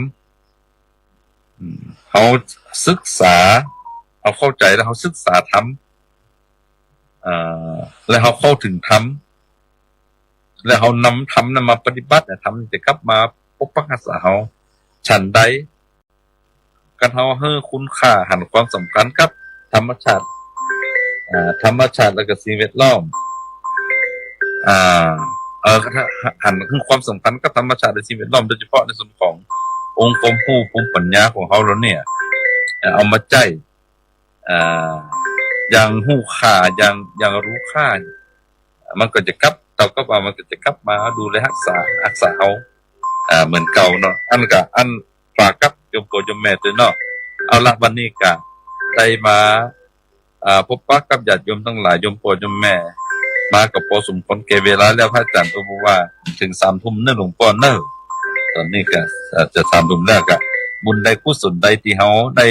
อืม เฮาศึกษา เฮาเข้าใจ๋แล้วเฮาศึกษาธรรม เอ่อ แล้วเฮาเข้าเถิงธรรม แล้วเฮานำธรรมนั้นมาปฏิบัติเนี่ย ธรรมจะกลับมาปกปักรักษาเฮา ฉันใด คันเฮาหื้อคุณค่า หันความสำคัญกับธรรมชาติ อ่า ธรรมชาติแล้วก็สิ่งแวดล้อม อ่า เอ่อ หันความสำคัญกับธรรมชาติและสิ่งแวดล้อม โดยเฉพาะในส่วนขององค์ความฮู้ภูมิปัญญาของเฮาแล้วเนี่ย เอ่อ เอามาใจ๊ อ่า อย่างฮู้ค่า อย่าง อย่างรู้ค่า มันก็จะกลับ เต้ากับว่ามันก็จะกลับมาดูแลฮักษา ฮักษาเฮา อ่า เหมือนเก่าเนาะ อันก็ อันฝากกับโยมป้อโยมแม่ตวยเนาะ เอาละ วันนี้ก็ได้มา อ่า ปะปะกับญาติโยมตังหลาย โยมป้อโยมแม่ มาก็ปอสมควรแก่เวลาแล้ว พระอาจ๋ารย์ก็บอกว่าเถิงสามทุ่มเน่อหลวงป้อเน่อ ต๋อนนี้ก็ อ่า จะสามทุ่มแล้ว ก็บุญใดกุศลใดตี้เฮาได้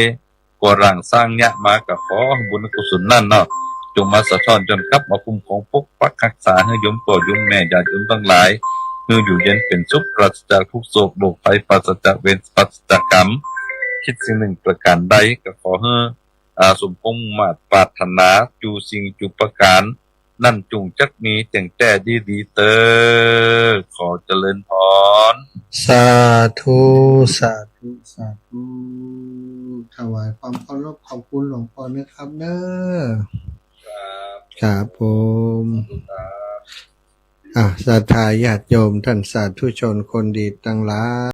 ก่อร่างสร้างเยียะมา ก็ขอบุญกุศลนั้นเนาะ จงมาสะท้อนย้อนกลับมาคุ้มครองปกปักฮักษาหื้อโยมป้อโยมแม่ญาติโยมตังหลาย หื้ออยู่เย็นเป๋นสุข ปราศจากทุกข์โศกโรคภัย ปราศจากเวร ปราศจากกรรม คิดสิ่งหนึ่งประก๋านใด ก็ขอหื้อ อ่า สมความมุ่งมาดปรารถนา จูสิ่งจูประก๋าน นั้นจุ่งจักมีแจ้งแต๊ดีๆ เต๊อะ ขอเจริญพร สาธุ สาธุ สาธุ ถวายความเคารพขอบคุณหลวงป้อนะครับเนอะ ครับ ครับผม สาธุครับ อ่ะ ศรัทธาญาติโยมท่านสาธุชนคนดีตังหลาย